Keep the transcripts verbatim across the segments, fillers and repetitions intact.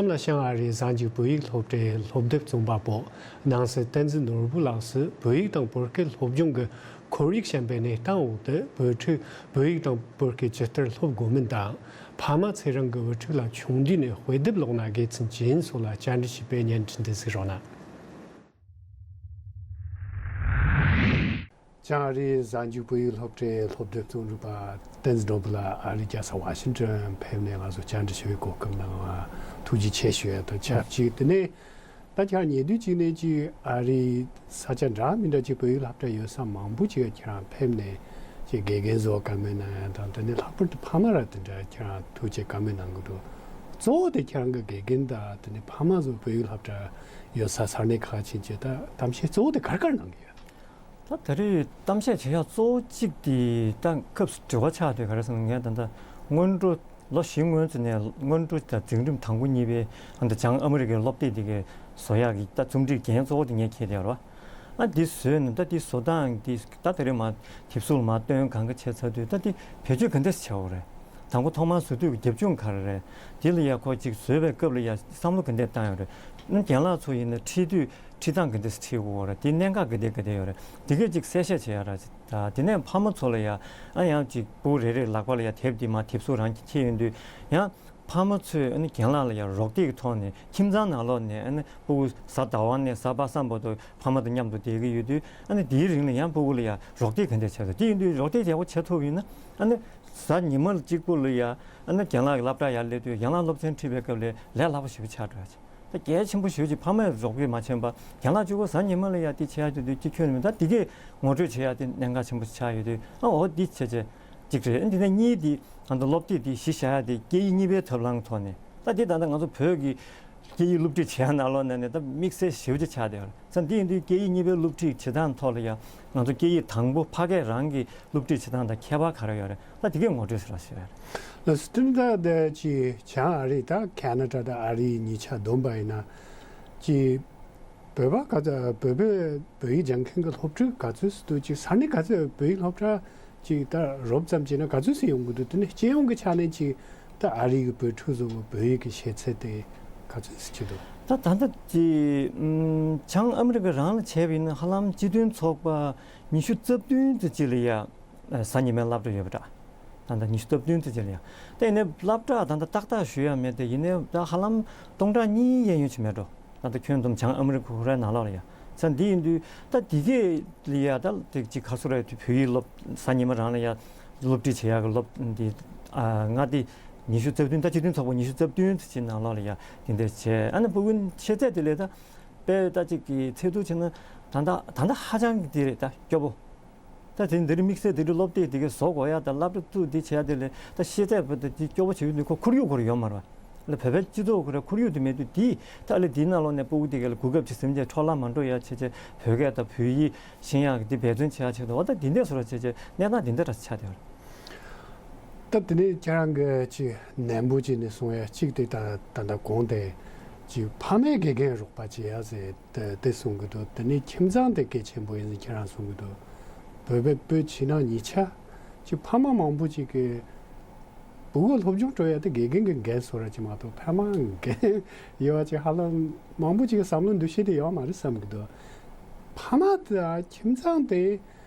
གཤམ་ལ་བྱང་ཨ་རིའི་གཟའ་མཇུག་བོད་ཡིག་སློབ་གྲྭའི་སློབ་དེབ་རྩོམ་པ་པོ་ནང་སྲིད་བསྟན་འཛིན་ནོར་བུ་ལགས་སུ་བོད་ཡིག་དང་བོད་སྐད་སློབ་སྦྱོང་གི་ཁོར་ཡུག་ཞན་པའི་གནས་སྟངས་འོག་ཏུ་བོད་ཕྲུག་བོད་ཡིག་དང་བོད་སྐད་ཇི་ལྟར་སློབ་དགོས་མིན་དང་། ཕ་མ་ཚེ་རིང་གི་བུ་ཕྲུག་ལ་ཆུང་དུས་ནས་དཔེ་དེབ་ཀློག་ན་དགེ་མཚན་ཅི་ཡིན་སོགས་ལ་བཅར་འདྲི་བྱས་པའི་བརྙན་འཕྲིན་འདི་གཟིགས་རོགས་གནང་། བྱང་ཨ་རིའི་གཟའ་མཇུག་བོད་ཡིག་སློབ་གྲྭའི་སློབ་དེབ་རྩོམ་སྒྲིག་པ་བསྟན་འཛིན་ནོར་བུ་ལགས་ཨ་རིའི་རྒྱལ་ས་ཝ་ཤིང་ཏོན་ཕེབས་ནས་ང་ཚོ་བཅར་འདྲི་ཞུ་བའི་གོ་སྐབས་གནང་བ་ཐུགས་རྗེ་ཆེ་ཞུ་ཡ་དང་ཆབས་ཅིག་དེ་ནས་ད་ཁྱེད་རང་ཉེ་དུས་ཅིག་ནས་ཅིག་ཨ་རིའི་ས་ཆ་འདྲ་མི་འདྲ་ཅིག་བོད་ཡིག་སློབ་གྲྭ་ཡོད་ས་མང་པོ་ཅིག་ཁྱེད་རང་ཕེབས་ནས་ཅིག་དགེ་རྒན་བཟོ་བཀའ་མོལ་གནང་ཡ་དང་དེ་ནས་ལྷག་པར་དུ་ཕ་མ་ར་དེ་འདྲ་ཁྱེད་རང་ཐུགས་རྗེ་བཀའ་མོལ་གནང་གི་འདུག་གཙོ་བོ་དེ་ཁྱེད་རང་གི་དགེ་རྒན་དང་དེ་ནས་ཕ་མ་ཚོ་བོད་ཡིག་སློབ་གྲྭ་ཡོད་ས་ས་གནས་ཁག་ཕྱིན་ཆད་ད་གཏམ་བཤད་གཙོ་བོ་དེ་ག་རེ་ག་རེ་གནང་གི་ཡོད། ད་ད་རེས་གཏམ་བཤད་བྱེད་ཡག་གཙོ་བོ་གཅིག་དེ་ད་སྐབས་སུ་འབྲེལ་བ་ཆགས་དུས་ག་རེ་ཟེར་ན་ངས་ད་ལྟ་སྔོན་འགྲོ་ལོ་བཞི་སྔོན་ཚུད་ནས་སྔོན་འགྲོ་དང་འཛིན་རིམ་དང་པོ་གཉིས་པའི་ཨ་ད་བྱང་ཨ་མི་རི་ཀའི་སློབ་དེབ་དེ་གའི་བཟོ་ཡག་གི་ད་རྩོམ་སྒྲིག་འགན་གཙོ་བོ་དེ་ངས་འཁྱེར་བསྡད་ཡོད་རེད་བ། ཨ་འདི་བཟོས་ནས་ད་འདི་བཟོ་སྟངས་འདི་ད་ད་རེས་མ་དེབ་གཟུགས་ལ་མ་སྟོན་གང་ག་བྱས་ཚར་དུས་ད་འདི་བེད་སྤྱོད་ག་འདྲས་བྱས་ཡོད་རེད། དང་པོ་ཐོག་མར་བཟོ་དུས་ཀྱི་རྒྱབ་ལྗོངས་ག་རེ་རེད། དེ་ལ་ཡ་ཁོ་ཅིག་བཟོས་པའི་སྐབས་ལ་ཡ་བསམ་བློ་ག་འདྲས་བཏང་ཡོད་རེད། ཨ་རྒན་ལགས་ཚོ་ཡིན་ན་ཁྲིད་དུས་ཁྲིད་སྟངས་ག་འདྲས་ཁྲིད་དགོས་རེད། དེ་གནད་འགག་ག་འདྲས་ག་འདྲས་ཡོད་རེད། དེ་གས་ཅིག་གསལ་བཤད་བྱེད་ཡ་ར། ད་དེ་ནས་ཕ་མ་ཚོ་ལ་ཡ་ཨ་ཡང་ཅིག་སྤུ་གུ་རེ་རེ་ལག་པ་ལ་ཡ་དེབ་འདི་མ་དེབ་གཟུགས་རང་གིས་འཁྱེར་ཡོང་དུས་ཡང་ཕ་མ་ཚོས་ཨ་ནི་རྒན་ལགས་ལ་ཡ་རོགས་འདེགས་ཀྱི་ཐོག་ནས་ཁྱིམ་ཚང་ནང་ལོགས་ནས་ཨ་ནི་སྤུ་གུ་གཟའ་ཟླ་བ་ནས་གཟའ་པ་སངས་བར་དུ་ཕ་མ་དང་མཉམ་དུ་བསྡད་ཀྱི་ཡོད་དུས་ཨ་ནི་དེའི་རིང་ལ་ཡང་སྤུ་གུ་ལ་ཡ་རོགས་འདེགས་ག་འདྲས་བྱས་སོང་། དེ་ཡིན་དུས་རོགས་འདེགས་ཡག་པོ་བྱེད་ཐུབ་ཡིན་ན་ཨ་ནི་གཟའ་ཉི་མ་གཅིག་པུ་ལ་ཡ་ཨ་ནི་རྒན་ལགས་ཀྱི་སློབ་གྲྭ་ཡར་སླེབས་དུས་རྒན་ལགས་སློབ་ཚན་ཁྲིད་པའི་སྐབས་ལས་ལས་སླ་པོ་ཞེ་པོ་ཆགས་འགྲོ་ཡ་ཅིག་ད་གལ་ཆེན་པོ་ཞེ་པོ་ཅིག་ཕ་མས་རོགས་པ་མ་བྱས་པ་རྒན་ལགས་གཅིག་པོ་གཟའ་ཉི་མ་ལ་ཡ་དེ་བྱེད་ཡ་དེ་དུས་དེ་ཁྱོན་ནས་མི་ད་དེ་གས་ངོ་སྤྲོད་བྱེད་ཡ་དེ་གནད་འགག་ཆེན་པོ་ཆགས་ཡོད་དུས་ཨ་འོ་འདི་བྱས་བྱས་གཅིག་རེད། ཨ་འདི་ནས་གཉིས་དེ་ང་ཚོ་སློབ་དེབ་དེ་གཞི་བཞག་ཡ་དེ་སྐད་ཡིག་གཉིས་པའི་ཐབས་ལམ་ཐོག་ནས་ད་དེ་ད་ལྟ་ང་ཚོ་བོད་ཀྱི་སྐད་ཡིག་སློབ་ཁྲིད་བྱེད་ཡ་ནང་ལོགས་ནས་ནས་ད་དམིགས་བསལ་ཞེ་པོ་ཅིག་ཆགས་བསྡད་ཡོད་རེད། ས་འདི་ཡིན་དུས་སྐད་ཡིག་གཉིས་པའི་སློབ་ཁྲིད་བྱེད་སྟངས་ཐོག་ལ་ཡང་ང་ཚོ་སྐད་ཡིག་དང་པོ་ཕ་སྐད་རང་གི་སློབ་ཁྲིད་བྱེད་སྟངས་དང་ཁྱད་པར་ག་རེ་ཡོད་རེད། ད་དེ་གས་ངོ་སྤྲོད་ཟེར་བ་ཞིག་རེད། ལགས་སོ། དེ་ནི་ད་ཅི་བྱང་ཨ་རི་ད་ཁེ་ན་ཌ་དང་ཨ་རི་གཉིས་ཆ་བསྡོམས་པ་ཡིན་ན་ཅི་བོད་པ་ག་ཚོད་བོད་པའི་བོད་ཡིག་སྦྱང་མཁན་གྱི་སློབ་ཕྲུག་ག་ཚོད་ཙམ་འདུག་ཅིག་ས་གནས་ག་ཚོད་བོད་ཡིག་སློབ་གྲྭ་ཅིག་ད་རོབ་ཙམ་བྱས་ན་ག་ཚོད་ཙམ་ཡོང་གི་འདུག་དེ་ནི་སྤྱི་ཡོངས་ཀྱི་ཆ་ནས་ཅིག་ད་ཨ་རི་གི་བོད་ཕྲུག་ཚོ་བོད་ཡིག་གི་ཤེས་ཚད་དེ་ག་ཚོད་ཙམ་ཅིག་འདུག་ད་ད་ལྟ་ཅི་ཨམ་བྱང་ཨ་མི་རི་ཀ་རང་ལ་བྱས་པ་ཡིན་ན་ཧ་ལམ་སྤྱི་མཐུན་ཚོགས་པ་ཉི་ཤུ་རྩ་བདུན་ཙམ་ཅིག་ལ་ཡ་གཟའ་ཉི་མའི་སློབ་གྲྭ་ཡོད་པ་འདྲ། ད་ལྟ་ཉི་ཤུ་རྩ་བདུན་ཙམ་ཅིག་ལ་ཡ། ད་ཡིན་ནའི་སློབ་གྲྭ་ད་ལྟ་ཏག་ཏག་ཞུ་ཡ་མེད་དེ་ཡིན་ནའི་ད་ཧ་ལམ་སྟོང་ཕྲག་གཉིས་གཡས་གཡོན་ཅིག་མེད་འགྲོ། ད་ལྟ་ཁྱོན་བསྡོམས་བྱང་ཨ་མི་རི་ཀ་ཁོ་རའི་ནང་ལོགས་ལ་ཡ། ས་འདི་ཡིན་དུས་ད་འདི་གས་ལ་ཡ་ད་དེ་ཅིག་ག་སུ་ར་བོད་ཡིག་སློབ་གཟའ་ཉི་མ་རང་ལ་ཡ་སློབ་ཁྲིད་བྱེད་ཡ་གི་སློབ་འདི་ཨ་ང་འདི་ཉི་ཤུ་རྩ་བདུན་ད་སྤྱི་མཐུན་ཚོགས་པ་ཉི་ཤུ་རྩ་བདུན་ཙམ་ཅིག་ནང་ལོགས་ལ་ཡ་དེ་འདྲ་བྱས་ཨ་ནི་སྤུ་གུ་ཤེས་ཚད་དེ་ལས་ད་དཔེ་ད་ཅིག་གི་ཚད་ཐུབ་བྱས་ན་ད་ད་ད་ད་ཧ་ཅང་གི་དེ་རེད་ད་སྐྱོ་པོ། ད་དེ་འདིར་དམིགས་བསལ་དེ་འདྲ་སློབ་དེབ་དེ་གའི་བཟོ་དགོས་ཡ་དང་སློབ་གྲྭ་བཙུགས་དེ་བྱས་ཡ་དེ་ལས་ད་ཤེས་ཚད་བོད་དེ་དེ་སྐྱོ་པོ་བྱེད་ཡུལ་དེ་ཁོ་ཁོར་ཡུག་ཁོ་ར་ཡོད་མ་རེད་བ། ལ་བོད་པའི་སྤྱི་ཚོགས་ཁོ་ར་ཁོར་ཡུག་དེ་མེད་དུས་དེ་ད་ལས་དེའི་ནང་ལོགས་ནས་སྤུ་གུ་དེ་གའི་ལ་གོ་སྐབས་ཅིག་ཟིན་བྱས་འཕྲོ་བརླག་མ་འགྲོ་ཡ་བྱས་བྱས་བོད་སྐད་དང་བོད་ཡིག་ཤེས་ཡག་གི་དེ་འབད་བརྩོན་བྱེད་ཡ་ཆེད་དུ་འོ་ད་དེ་འདྲས་བཟོ་འདྲ་བྱས་བྱས་གནས་སྟངས་དེ་འདྲ་འདྲ་ཆགས་བསྡད་ཡོད་རེད། ད་དེ་ནས་ཁྱེད་རང་གིས་ཅིག་ནན་པོ་བྱས་ནས་གསུང་ཡ་གཅིག་དེ་ད་ད་ལྟ་གོང་དེ་ཅིག་ཕ་མས་དགེ་རྒན་རོགས་པ་བྱེད་ཡ་ཟེར། དེ་དེ་གསུང་གི་འདུག་དེ་ནས་ཁྱིམ་ཚང་དེ་གལ་ཆེན་པོ་ཡིན་ཟེར་ཁྱེད་རང་གསུང་གི་འདུག་བོད་པའི་བོད་ཕྱི་ནང་གཉིས་ཆ་ཅིག་ཕ་མ་མང་པོ་ཅིག་གིས་སྤུ་གུ་སློབ་སྦྱོང་སྤྲོད་ཡ་དེ་དགེ་རྒན་གྱི་འགན་བཟོ་འདྲ་ཅིག་མ་གཏོགས་ཕ་མ་འགན་ཡོད་པ་ཅིག་ཧ་ལམ་མང་པོ་ཅིག་གི་བསམ་བློ་འདུ་ཤེས་དེ་ཡོད་མ་རེད་བསམ་གི་འདུག་ཕ་མ་དང་ཁྱིམ་ཚང་དེ་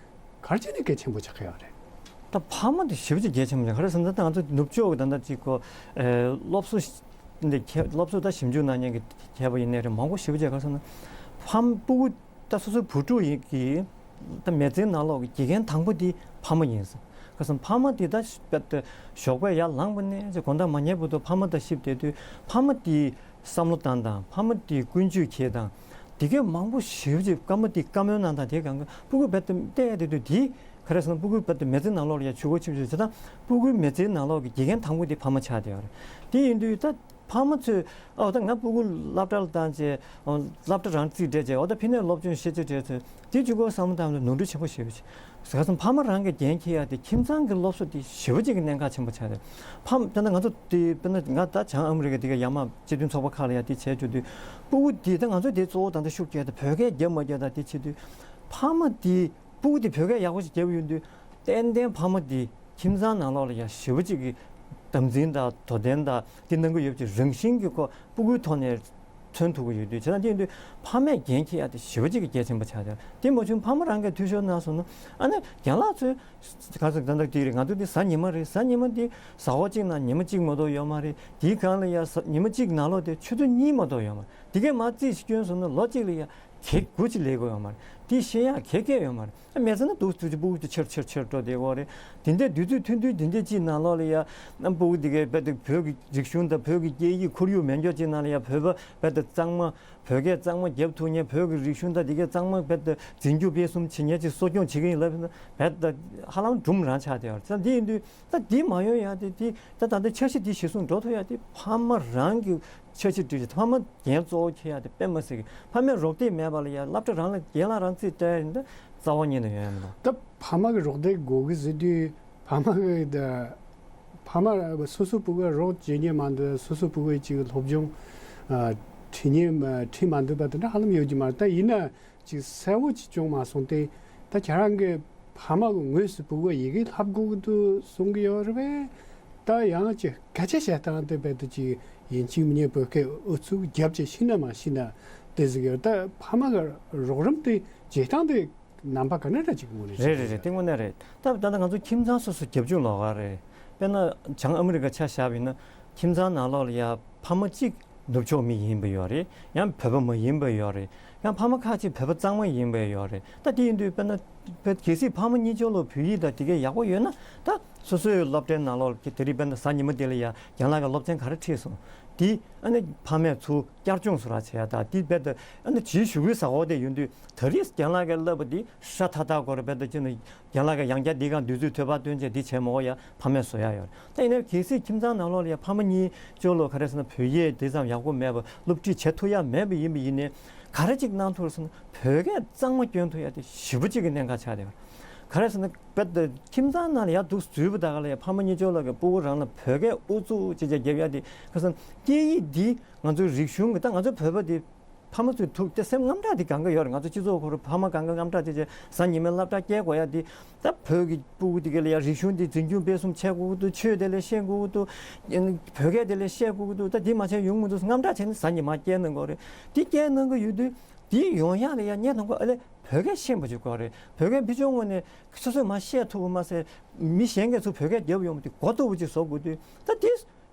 ག་རེ་བྱས་ནས་གལ་ཆེན་པོ་ཆགས་ཀྱི་ཡོད་རེད། ད་ཕ་མ་དེ་ཞེ་པོ་ཅིག་གལ་ཆེན་པོ་རེད། ག་རེ་ཟེར་ན་ད་ང་ཚོ་ནུབ་ཕྱོགས་ཀྱི་ད་ལྟ་ཅིག་གོ་ཨེ་སློབ་གསོ་འདི་ཁྱེད་སློབ་གསོ་ད་ཞིབ་འཇུག་གནང་མཁན་གྱི་མཁས་པ་ཡིན་ནའི་རེད། མང་པོ་ཞེ་པོ་ཅིག་ག་རེ་ཟེར་ན་ཕ་མ་སྤུ་གུ་ད་སོ་སོའི་བུ་ཕྲུག་ཡིན་གྱི་ད་མི་ཚེའི་ནང་ལོགས་ཀྱི་དགེ་རྒན་དང་པོ་དེ་ཕ་མ་ཡིན་ཟེར། ག་རེ་ཟེར་ན་ཕ་མ་དེ་ད་ཞོགས་པ་ཡར་ལངས་པ་ནས་དགོང་དག་མ་ཉལ་བར་དུ་ཕ་མ་དང་གཤིབ་བསྡད་དུས་ཕ་མ་དེ་བསམ་བློ་བཏང་དང་ཕ་མ་དེ་ཀུན་སྤྱོད་འཁྱེར་དང་དེ་གའི་མང་པོ་ཞེ་པོ་ཅིག་སྐར་མ་དེ་བཀའ་མོལ་གནང་དང་དེ་གང་ག་སྤུ་གུ་རྦད་དེ་བལྟས་བསྡད་དུས་དེ་ག་རེ་ཟེར་ན་སྤུ་གུ་རྦད་དེ་མི་ཚེ་ནང་ལོགས་ལ་ཡ་ཆུ་འགོ་ཆིབས་ཆིབས་བྱེད་དང་སྤུ་གུའི་མི་ཚེའི་ནང་ལོགས་ཀྱི་དགེ་རྒན་དང་པོ་དེ་ཕ་མ་ཆགས་བསྡད་ཡོད་རེད། དེ་ཡིན་དུས་ད་ཕ་མ་ཚོས་ཨོ་ད་ང་སྤུ་གུ་སློབ་གྲྭ་ལ་བཏང་བྱས་སློབ་གྲྭ་རང་རྩིས་སྤྲད་བྱས་ཨོ་ད་ཕ་མས་སློབ་སྦྱོང་ཤེས་བྱ་སྤྲད་ཚོད་དེ་གཅིག་པོ་བསམ་བློ་བཏང་ནས་ནོར་འཁྲུལ་ཆེན་པོ་ཞེ་པོ་ཅིག་ག་རེ་ཟེར་ན་ཕ་མ་རང་གི་འགན་འཁྱེར་ཡ་དེ་ཁྱིམ་ཚང་གི་སློབ་གསོ་དེ་ཞེ་པོ་ཅིག་གི་གནད་འགག་ཆེན་པོ་ཆགས་རེད། ཕ་མ་ད་ལྟ་ང་ཚོ་དེ་དཔེར་ན་ང་ད་བྱང་ཨ་མི་རི་ཀ་དེ་ག་ཡར་མར་སྤྱི་མཐུན་ཚོགས་པ་ཁག་ལ་ཡ་དེ་བྱས་བཅུག་དུས་སྤུ་གུ་དེ་ད་ང་ཚོ་དེ་གཙོ་བོ་ད་ལྟ་ཤུགས་རྒྱག་དང་བོད་སྐད་རྒྱབ་མ་རྒྱབ་དང་དེ་བྱེད་དུས་ཕ་མ་དེ་སྤུ་གུ་དེ་བོད་སྐད་ཡག་པོ་ཞིག་རྒྱབ་ཡོང་དུས་ཏན་ཏན་ཕ་མ་དེ་ཁྱིམ་ཚང་ནང་ལོགས་ལ་ཡ་ཞེ་པོ་ཅིག་གི་ དམ་འཛིན་དང་དོ་དམ་དང་དེ་གནང་གི་ཡོད་པ་ཅིག་རང་བཞིན་གྱི་ཁོ་སྤུ་གུའི་ཐོག་ནས་མཚོན་ཐུབ་ཀྱི་ཡོད་དུས། བྱས་ཙང་དེ་ཡིན་དུས་ཕ་མས་འགན་འཁྱེར་ཡ་དེ་ཞེ་པོ་ཅིག་གི་གལ་ཆེན་པོ་ཆགས་ཡོད། དེ་མ་བྱུང་ཕ་མ་རང་གིས་འཐུས་ཤོར་གནང་སོང་ན། ཨ་ནི་རྒན་ལགས་ཚོས་ག་ཚོད་ད་ལྟ་དེ་རེད། ང་ཚོ་འདི་གཟའ་ཉི་མ་རེད། གཟའ་ཉི་མ་འདི་གཟའ་འཁོར་གཅིག་ནང་ཉི་མ་གཅིག་མ་གཏོགས་ཡོད་མ་རེད། དེའི་སྒང་ལ་ཡ་གཟའ་ཉི་མ་གཅིག་ནང་ལོགས་དེ་ཆུ་ཚོད་གཉིས་མ་གཏོགས་ཡོད་མ་རེད། དེ་གས་མར་རྩིས་ཤིག་བསྐྱོན་སོང་ན་ལོ་གཅིག་ལ་ཡ་གེགས་དགུ་ཅིག་ལས་དགོས་ཡོད་མ་རེད། དེ་ཤེས་ཡག་གེགས་གེགས་ཡོད་མ་རེད། མེད་ཚེ་ན་འདུག་ཐུག་ཅིག་སྤུ་གུ་དེ་ཆེར་ཆེར་ཆེར་འགྲོ་བསྡད་ཀྱི་ཡོད་རེད། དེ་འདྲའི་དུས་ཚོད་ཐུང་ཐུང་དེ་འདྲའི་གཅིག་ནང་ལོགས་ལ་ཡ་སྤུ་གུ་དེ་གས་རྦད་དེ་བོད་ཀྱི་རིག་གཞུང་དང་བོད་ཀྱི་སྐད་ཡིག་ཁོར་ཡུག་མེད་མཁན་གཅིག་ནང་ལ་ཡ་བོད་པ་རྦད་དེ་གཙང་མ། བོད་སྐད་གཙང་མ་རྒྱབ་ཐུབ་མཁན། བོད་ཀྱི་རིག་གཞུང་དང་དེ་གས་གཙང་མ་རྦད་དེ་འཛིན་སྐྱོང་སྤེལ་གསུམ་བྱེད་མཁན་ཅིག་གསོ་སྐྱོང་བྱེད་ཀྱི་ཡིན་ལབ་ན་རྦད་དེ་ཧ་ལམ་སྒྲུང་རང་ཆགས་བསྡད་ཡོད་རེད། ད་འདི་ཡིན་དུས་ད་འདི་མ་ཡོང་ཡ་དེ། དེ་ད་ད་ལྟ་འཆར་གཞི་འདི་གཞིར་བཟུང་འགྲོ་ཐུབ་ཡ་དེ་ཕ་མ་རང་གི་འཆར་གཞི་སྒྲིག་བྱེད། ཕ་མ་འགན་གཙོ་བོ་འཁྱེར་ཡ་དེ་དཔེ་མ་སྲིད་ཀྱི། ཕ་མས་རོགས་འདེགས་མེད་པ་ལ་ཡ་སློབ་གྲྭ་རང་ལ་རྒན་ལགས་རང་རྩིས་སྤྲད་ཡ་ཡིན་ན་རྩ་བ་ཉིད་ནས་ཡོང་ཡ་མི་འདུག་ད་ཕ་མ་གི་རོགས་འདེགས་དགོས་ཀྱི་ཟེར་དུས་ཕ་མ་གི་ད་ཕ་མ་སོ་སོ་སྤུ་གུ་རོགས་བྱེད་མཁན་མ་འདུག་སོ་སོ་སྤུ་གུ་ཅིག་སློབ་སྦྱོང་ཨ་ཁྲིད་མཁན་ཁྲིད་མ་འདུག་པ་དེ་འདྲ་ཧ་ལམ་ཡོད་ཀྱི་མ་རེད། ད་ཡིན་ན་ཅིག་གསལ་བོ་ཅིག་བྱུང་མ་སོང་སྟེ། ད་ཁྱེད་རང་གི་ཕ་མ་གི་ངོས་སུ་སྤུ་གུ་ཡི་གེ་བསླབ་དགོས་ཀྱི་འདུག་གསུང་གི་ཡོད་རེད་པས། ད་ཡང་ཅིག་སྐད་ཆ་བཤད་སྟངས་དེ་རྦད་དེ་ཅིག་ཡིན་གཅིག་མིན་གཉིས་བོད་སྐད་ཨུ་ཚུགས་རྒྱབ་ཅིག་ཤེས་ན་མ་ཤེས་ན་དེ་ཟིག་ཡོད། ད་ཕ་མ་གི་རོགས་རམ་དེ་བྱེད་སྟངས་དེ་ནམ་པ་ག་འདྲ་འདྲ་ཅིག་ངོ་རེད། རེད་རེད་རེད། དེ་དངོས་གནས་རེད། ད་ད་ལྟ་ང་ཚོ་ཁྱིམ་ཚང་སོ་སོ་རྒྱབ་ལྗོངས་ལོགས་ཀ་རེད། དཔེར་ན་བྱང་ཨ་མི་རི་ཀ་ཆ་བཞག་པ་ཡིན་ན་ཁྱིམ་ཚང་ནང་ལོགས་ལ་ཡ་ཕ་མ་གཅིག་ནུབ་ཕྱོགས་མི་ཡིན་པ་ཡོད་རེད། ཡང་བོད་པ་མ་ཡིན་པ་ཡོད་རེད། ཡང་ཕ་མ་ཁ་ཅིག་བོད་པ་གཙང་མ་ཡིན་པ་ཡོད་རེད། ད་དེ་ཡིན་དུས་དཔེར་ན་བོད་གལ་སྲིད་ཕ་མ་གཉིས་ཆོ་ལ་བོད་ཡིག་དང་དེ་གས་ཡག་པོ་ཡོད་ན། ད་སོ་སོའི་སློབ་གྲྭའི་ནང་ལོགས་ཀྱི་དེ་རིང་དཔེར་ན་གཟའ་ཉི་མ་དེ་ལ་ཡ་རྒན་ལགས་ཀྱིས་སློབ་ཚན་ག་རེ་ཁྲིད་སོང་། དེ་ཨ་ནི་ཕ་མས་ཚུར་བསྐྱར་སྦྱོང་བཟོ་ར་བྱེད་ཡ། ད་དེ་རྦད་དེ་ཨ་ནི་ཅིའི་ཞུ་གུའི་ཟ་ཧོ་དེ་ཡོང་དུས་ད་རེས་རྒན་ལགས་ཀྱིས་བསླབ་པ་དེ་ཧྲ་ཐག་ཐག་སྐོར་རྦད་དེ་ཅི་ནས། རྒན་ལགས་ཀྱིས་ཡང་བསྐྱར་འདི་གང་དུས་ཚོད་ཐོལ་པ་བཏོན་བྱས་འདི་བྱས་མ་དགོས་ཡ་ཕ་མས་བཟོ་ཡ་ཡོད་རེད། ད་ཡིན་ནའི་གལ་སྲིད་ཁྱིམ་ཚང་ནང་ལོགས་ལ་ཡ་ཕ་མ་གཉིས་ཆོ་ལ་ག་རེ་ཟེར་ན་བོད་ཡིག་དེ་ཙམ་ཡག་པོ་མེད་པ་སློབ་ཁྲིད་བྱེད་ཐུབ་ཡ་མེད་པ་ཡིན་པ་ཡིན་ནའི་ག་རེ་ཅིག་གནང་ཐུབ་རེད་ཟེར་ན་བོད་སྐད་གཙང་མ་སྐྱོན་ཐུབ་ཡ་དེ་ཞེ་པོ་ཅིག་གི་གནད་འགག་ཆགས་བསྡད་ཡོད་རེད། ག་རེ་ཟེར་ན་རྦད་དེ་ཁྱིམ་ཚང་ནང་ལ་ཡ་འདུག་འཛུལ་བ་ད་ག་ལ་ཡ་ཕ་མ་གཉིས་ཆོ་ལ་གི་སྤུ་གུ་རང་ལ་བོད་སྐད་ཨུ་ཚུགས་ཅིག་ཅིག་རྒྱབ་ཡ་དེ་ག་ཟེར་ན་སྐད་ཡིག་འདི་ང་ཚོའི་རིག་གཞུང་གི་ད་ང་ཚོ་བོད་པ་དེ། ཕ་མ་ཚོས་ཐུགས་དེ་སེམས་དངངས་སྐྲག་དེ་གང་ག་ཡོད་རེད། ང་ཚོ་སྤྱི་ཚོགས་ཁོ་རང་ཕ་མ་གང་ག་དངངས་སྐྲག་དེ་བྱས་གཟའ་ཉི་མའི་སློབ་གྲྭ་སྐྱེལ་དགོས་ཡ་དེ། ད་བོད་ཀྱི་སྤུ་གུ་དེ་ག་ལ་ཡ་རིག་གཞུང་དེ་འཛིན་སྐྱོང་སྤེལ་གསུམ་བྱེད་དགོས་ཀྱི་འདུག་ཆོས་དེ་ལས་ཤེས་དགོས་ཀྱི་འདུག་བོད་སྐད་དེ་ལས་ཤེས་དགོས་ཀྱི་འདུག་ད་དེ་མ་བྱས་ཡོང་མི་འདུག་དངངས་སྐྲག་བྱས་ནས་གཟའ་ཉི་མ་སྐྱེལ་གནང་དགོས་རེད། དེ་སྐྱེལ་གནང་གི་ཡོད་དུས་དེ་ཡོང་ཡ་ལ་ཡ་ངས་དང་པོ་ཨ་ལས་བོད་སྐད་ཤེས་པ་ཅིག་དགོས་རེད། བོད་སྐད་ཕི་ཆུང་ངོས་ནས་སོ་སོས་མ་ཤེས་ཐུབ་པ་མ་ཟད་མི་གཞན་གྱིས་ཚུར་བོད་སྐད་རྒྱབ་ཡོང་བ་དེ་གོ་ཐུབ་པ་ཅིག་བཟོ་དགོས་དུས་ད་དེ།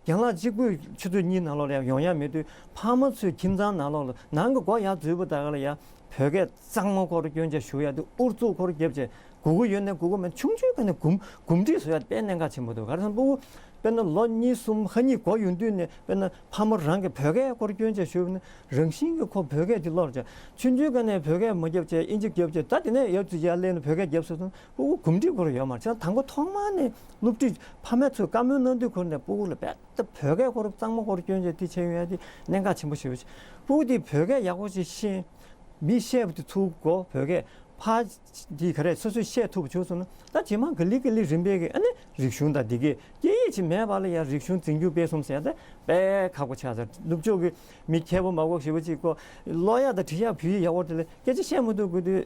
རྒན་ལགས་གཅིག་པུས་ཆུ་ཚོད་གཉིས་ནང་ལོགས་ལ་ཡང་ཡོང་ཡ་མེད་དུས་ཕ་མ་ཚོས་ཁྱིམ་ཚང་ནང་ལོགས་ལ་ནང་གི་སྒོ་ཡར་འཛུལ་བ་ད་ག་ལ་ཡ་བོད་སྐད་གཙང་མ་སྐོར་སྐྱོན་བྱས་ཞུ་ཡ་དེ་ཨུ་ཚུགས་སྐོར་རྒྱབ་བྱས་དགོས་མཁོ་ཡོད་ནའི་དགོས་མཁོ་མེད་ཆུང་ཆུང་སྒང་ནས་གོམས་གོམས་འདྲིས་བཟོ་ཡ་དཔེ་གནད་འགག་ཆེན་པོ་འདུག་ག་རེ་ཟེར་ན་སྤུ་གུ་དཔེར་ན་ལོ་གཉིས་གསུམ་ཧ་གཉིས་འགོར་ཡོང་དུས་ནས་དཔེར་ན་ཕ་མ་རང་གིས་བོད་སྐད་སྐོར་སྐྱོན་བྱས་ཞུས་པ་ན་རང་བཞིན་གྱིས་ཁོ་བོད་སྐད་དེ་བློར་བྱས་ཆུང་ཆུང་སྒང་ནས་བོད་སྐད་མ་རྒྱབ་བྱས་ཨིན་ཇི་རྒྱབ་བྱས་ད་དེ་ནས་ཡར་ཚུར་ཡར་སླེབས་ནས་བོད་སྐད་རྒྱབ་སོང་ཙང་སྤུ་གུ་གོམས་འདྲིས་སྐོར་ཡོད་མ་རེད། བྱས་ཙང་དང་པོ་ཐོག་མ་ནས་སློབ་ཁྲིད་ཕ་མས་ཚོས་བཀའ་མོལ་གནང་དུས་ཁོ་ནས་སྤུ་གུ་ལ་རྦད་དེ་བོད་སྐད་སྐོར་གཙང་མ་སྐོར་སྐྱོན་བྱས་དེ་བྱས་ཡོང་ཡ་དེ་གནད་འགག་ཆེན་པོ་ཞེ་པོ་ཅིག་སྤུ་གུ་དེ་བོད་སྐད་ཡག་པོ་ཞིག་ཤེས། མི་བཤད་པ་དེ་ཚུར་གོ་བོད་སྐད་ཕར་དེ་ག་རེ་སོ་སོས་བཤད་ཐུབ་པ་བྱུང་སོང་ན་ད་རྗེས་མ་ག་ལེ་ག་ལེ་རིམ་པས་ཀྱི་ཨ་ནི་རིག་གཞུང་དང་དེ་གའི་སྐད་ཡིག་ཅིག་མེད་པ་ལ་ཡང་རིག་གཞུང་འཛིན་སྐྱོང་སྤེལ་གསུམ་ཟེར་ཡ་དེ་དཔེ་ཁག་པོ་ཆགས་ཚར། ནུབ་ཕྱོགས་ཀྱི་མི་མཁས་པོ་མང་པོ་ཞེ་པོ་ཅིག་གོ་ཀློག་ཡ་དང་འབྲི་ཡ་བོད་ཡིག་ཡག་པོ་དེ་ལ་སྐད་ཆ་བཤད་མི་ཐུབ་དགོས་དུས།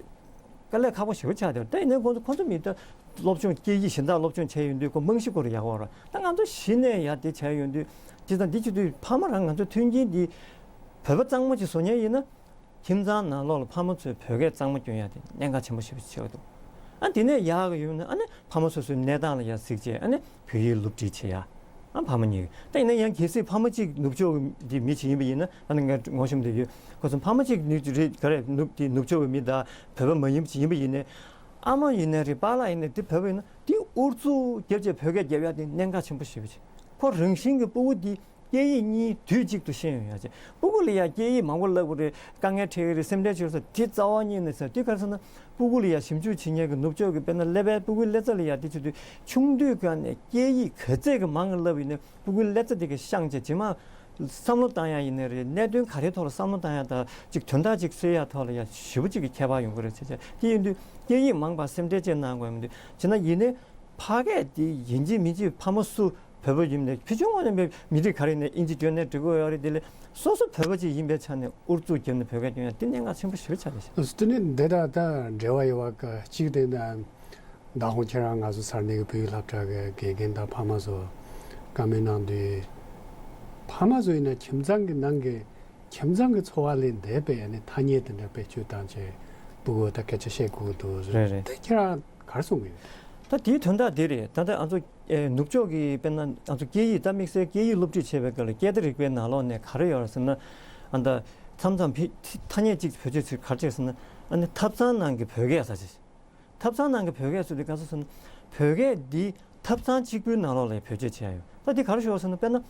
དཀའ་ལས་ཁག་པོ་ཞེ་པོ་ཆགས་བསྡད། ད་ཡིན་ནའི་ཁོང་ཚོ་ཁོང་ཚོ་མི་ད་སློབ་སྦྱོང་སྐད་ཡིག་གཞན་དག་སློབ་སྦྱོང་བྱས་ཡོང་དུས་ཁོ་རྨང་གཞི་སྐོར་ཡག་པོ་རེད། ད་ང་ཚོ་གཞི་ནས་ཡ་དེ་བྱས་ཡོང་དུས་དེ་དང་འདི་བྱེད་དུས་ཕ་མ་རང་ང་ཚོ་མཐུན་རྐྱེན་འདི་བོད་པ་གཙང་མ་ཅིག་བཟོ་མཁན་ཡིན་ན་ཁྱིམ་ཚང་ནང་ལོགས་ལ་ཕ་མ་ཚོས་བོད་སྐད་གཙང་མ་སྐྱོན་ཡ་དེ་གནད་འགག་ཆེན་པོ་ཞེ་པོ་ཆགས་འདུག་ཨ་དེ་ནས་ཡག་གི་ཡོང་ན་ཨ་ནི་ཕ་མ་སོ་སོའི་གནས་སྟངས་ལ་ཡ་གཟིགས་བྱས་ཨ་ནི་བོད་ཡིག་སློབ་ཁྲིད་བྱེད་ཡ། ཨ་ཕ་མ་གཉིས་ཀྱི་ད་ཡིན་ན་ཡང་གལ་སྲིད་ཕ་མ་གཅིག་ནུབ་ཕྱོགས་ཀྱི་འདི་མི་ཞིག་ཡིན་པ་ཡིན་ན་ཨ་ནི་ངས་ངོ་ཤེས་དེ་ཡོད་ཁོ་ཚོ་ཕ་མ་གཅིག་ནུབ་རེད་ག་རེ་ནུབ་དེ་ནུབ་ཕྱོགས་ཀྱི་མི་དང་བོད་པ་མ་ཡིན་པ་ཞིག་ཡིན་པ་ཡིན་ནའི་ཨ་མ་ཡིན་ནའི་རེད་པཱ་ལགས་ཡིན་ནའི་དེ་བོད་པ་ཡིན་ན་དེ་ཨུ་ཚུགས་རྒྱབ་བྱས་བོད་སྐད་རྒྱབ་ཡ་དེ་གནད་འགག་ཆེན་པོ་ཞེ་པོ་ཅིག་ཁོ་རང་བཞིན་གྱི་སྤུ་གུ་དེ་སྐད་ཡིག་གཉིས་དུས་གཅིག་ཏུ་ཤེས་ཡོང་ཡ་ཅིག་སྤུ་གུ་ལ་ཡ་སྐད་ཡིག་མང་པོ་བསླབ་དགོས་རེད། དཀའ་ངལ་འཕྲད་ཀྱི་རེད། སེམས་ཁྲལ་བྱེད་ས་དེ་རྩ་བ་ཉིད་ནས་ཟེར་དེ་ག་རེ་ཟེར་ན་སྤུ་གུ་ལ་ཡ་ཞིབ་འཇུག་བྱེད་མཁན་གྱི་ནུབ་ཕྱོགས་ཀྱི་དཔེར་ན་ཀླད་པའི་སྤུ་གུའི་ཀླད་རྩ་ལ་ཡ་དེ་བྱེད་དུས་ཆུང་དུས་སྒང་ནས་སྐད་ཡིག་ག་ཚད་ཀྱི་མང་ང་བསླབ་ཡིན་ན་སྤུ་གུའི་ཀླད་རྩ་དེ་ག་བཤངས་བྱས་རྗེས་མ་བསམ་བློ་བཏང་ཡ་ཡིན་ནའི་རེད། གནད་དོན་ག་རེའི་ཐོག་ལ་བསམ་བློ་བཏང་ཡ་དང་ཅིག་དོན་དག་ཅིག་སེལ་ཡ་ཐོག་ལ་ཡ་ཞེ་པོ་ཅིག་གི་ཁྱད་པར་ཡོང་གི་རེད་ཟེར་བྱས་དེ་ཡིན་དུས་སྐད་ཡིག་མང་པ་སེམས་ཁྲལ་བཅས་གནང་དགོས་མི་འདུག་བྱས་ན་ཡིན་ནའི་ཕ་སྐད་དེ་ཡིན་གཅིག་མིན་གཅིག་ཕ་མ་སུ་བོད་པ་ཡིན་ནའི་ཕི་ཆུང་ངོས་ནས་མི་རིགས་ག་རེ་ནས་ཨིན་ཇི་སྐྱོན་ནས་འགྲིག་གི་ཡོད་རེད། དེ་ལས་སོ་སོ་བོད་པ་ཅིག་ཡིན་པའི་ཆ་ནས་ཨུ་ཚུགས་བརྒྱབ་ནས་བོད་སྐད་སྐྱོན་ཡ་དེ་གནད་འགག་ཆེན་པོ་ཞེ་པོ་ཆགས་བསྡད་ཤག་དེ་ནི་འདི་དང་ད་འབྲེལ་བ་ཡོད་པ་གཅིག་དེ་ན་ད་ཧོང་ཁྱེད་རང་ང་ཚོ་ས་གནས་ཀྱི་བོད་ཡིག་སློབ་གྲྭ་གི་དགེ་རྒན་དང་ཕ་མ་ཚོ་ བཀའ་མོལ་གནང་དུས། ཕ་མ་ཚོ་ཡིན་ན་ཁྱིམ་ཚང་གི་ནང་གི་ཁྱིམ་ཚང་གི་འཚོ་བ་ལས་འདས་པའི་ཨ་ནི་ཐ་སྙད་དེ་འདྲ་བེད་སྤྱོད་བཏང་བྱས་སྤུ་གུ་ད་སྐད་ཆ་བཤད་དགོས་འདུག་རེད། རེད། དེ་ཁྱེད་རང་ག་རེ་གསུང་གི་ཡོད། ད་དེའི་དོན་དག་དེ་རེད། ད་ལྟ་ང་ཚོ་ཨེ་ནུབ་ཕྱོགས་ཀྱི་དཔེར་ན་ང་ཚོ་སྐད་ཡིག་ད་དམིགས་བསལ་སྐད་ཡིག་སློབ་ཁྲིད་བྱེད་པའི་སྐབས་ལ་སྐད་བརྡ་རིག་པའི་ནང་ལོགས་ནས་ག་རེ་ཡོད་རེད་ཟེར་ན། ཨ་ད་མཚམས་མཚམས་ཕི་ཐ་སྙད་ཅིག་བེད་སྤྱོད་བྱེད་ག་རེ་བྱེད་ཟེར་ན། ཨ་ནི་ཐབ་ཚང་ནང་གི་བོད་སྐད་ཟེར་ཅིག་ཐབ་ཚང་ནང་གི་བོད་སྐད་ཟེར་དུས་ག་ཚོད་ཟེར་ན། བོད་སྐད་འདི་ཐབ་ཚང་གཅིག་པུའི་ནང་ལོགས་ལ་བེད་སྤྱོད་བྱས་ཡོད། ད་འདི་ག་རེ་ཞུ་བ་ཟེར་ན། དཔེར་ན།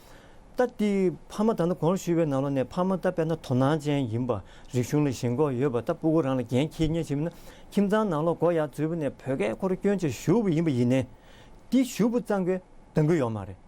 ད་འདི་ཕ་མ་ད་ནི་གོང་ཞུས་པའི་ནང་ལོགས་ནས་ཕ་མ་ད་དཔེར་ན་དོ་སྣང་ཅན་ཡིན་པ། རིག་གཞུང་ལ་ཞེན་ཁོག་ཡོད་པ། ད་སྤུ་གུ་རང་ལ་འགན་འཁྱེར་མཁན་ཞིག་ཡིན་ན། ཁྱིམ་ཚང་ནང་ལོགས་སྒོ་ཡར་འཛུལ་བ་ནས་བོད་སྐད་ཁོ་རང་སྐྱོན་ཆ་ཞུགས་པ་ཡིན་པ་ཡིན་ནའི། འདི་ཞུགས་པ་ཙམ་གྱིས་འདང་གི་ཡོད་མ་རེད།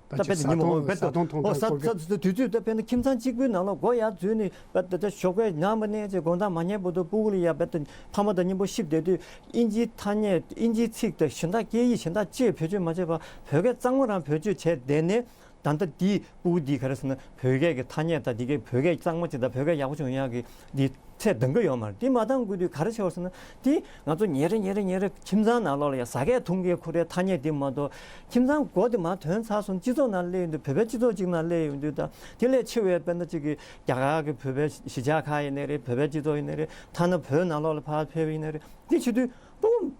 ད་ད་དཔེ་ཅིག་དེ་ཉིན་མོ་ཟ་དཔེ་ད་ཟ་འཐུང་འཐུང་ཨོ་ཟ་སྟངས་སྐོར་གྱི། ཟ་དུས་ཚོད་ད་དཔེར་ན་ཁྱིམ་ཚང་གཅིག་པུའི་ནང་ལ་སྒོ་ཡར་འཛུལ་ནས་དཔེ་ད་ད་ཞོགས་པའི་ཉམས་པ་ནས་ཅེས་དགོང་དག་མ་ཉལ་བར་དུ་སྤུ་གུ་ལ་ཡ་དཔེ་ད་ཕ་མ་དང་མཉམ་པོ་ཤི་བསྡད་དུས་དབྱིན་ཇིའི་ཐ་སྙད་དབྱིན་ཇིའི་ཚིག་དང་གཞན་དག་སྐད་ཡིག་གཞན་དག་ཅེས་བེད་སྤྱོད་མ་བྱས་པར་བོད་སྐད་གཙང་མ་རང་བེད་སྤྱོད་བྱས་བསྡད་ནས། ད་ལྟ་འདི་སྤུ་གུ་འདི་ག་རེ་ཟེར་ན། བོད་སྐད་ཀྱི་ཐ་སྙད་དང་འདི་གའི་བོད་སྐད་གཙང་མ་ཅིག་དང་བོད་སྐད་ཡག་པོ་བྱུང་ཡག་གི་འདི་ཚད་འདང་གི་ཡོད་མ་རེད། འདི་མ་འདང་དགོས་དུས་ག་རེ་བྱས་པ་ཟེར་ན། འདི་ང་ཚོ་ཉེ་རེ་ཉེ་རེ་ཉེ་རེ་ཁྱིམ་ཚང་ནང་ལོགས་ལ་ཡ་ཟ་སྐད་འཐུང་སྐད་ཁོ་རའི་ཐ་སྙད་འདི་མ་གཏོགས། ཁྱིམ་ཚང་སྒོ་དེ་མར་ཐོན་ཚར་སོང་སྤྱི་ཚོགས་ནང་སླེབས་ཡོང་དུས་བོད་པའི་སྤྱི་ཚོགས་གཅིག་ནང་སླེབས་ཡོང་དུས་ད་དེ་ལས་ཆེ་བའི་དཔེར་ན་གཅིག་གི་རྒྱ་གར་གྱི་བོད་པའི་གཞིས་ཆགས་ཁག་ཡིན་ནའི་རེད། བོད་པའི་སྤྱི་ཚོགས་ཡིན་ནའི་རེད། ཐ་ན་བོད་ནང་ལོགས་ལ་ཕར་ཕེབས་པ་ཡིན་ནའི་རེད། འདི་བྱེད་དུས་སྤུ་གུ་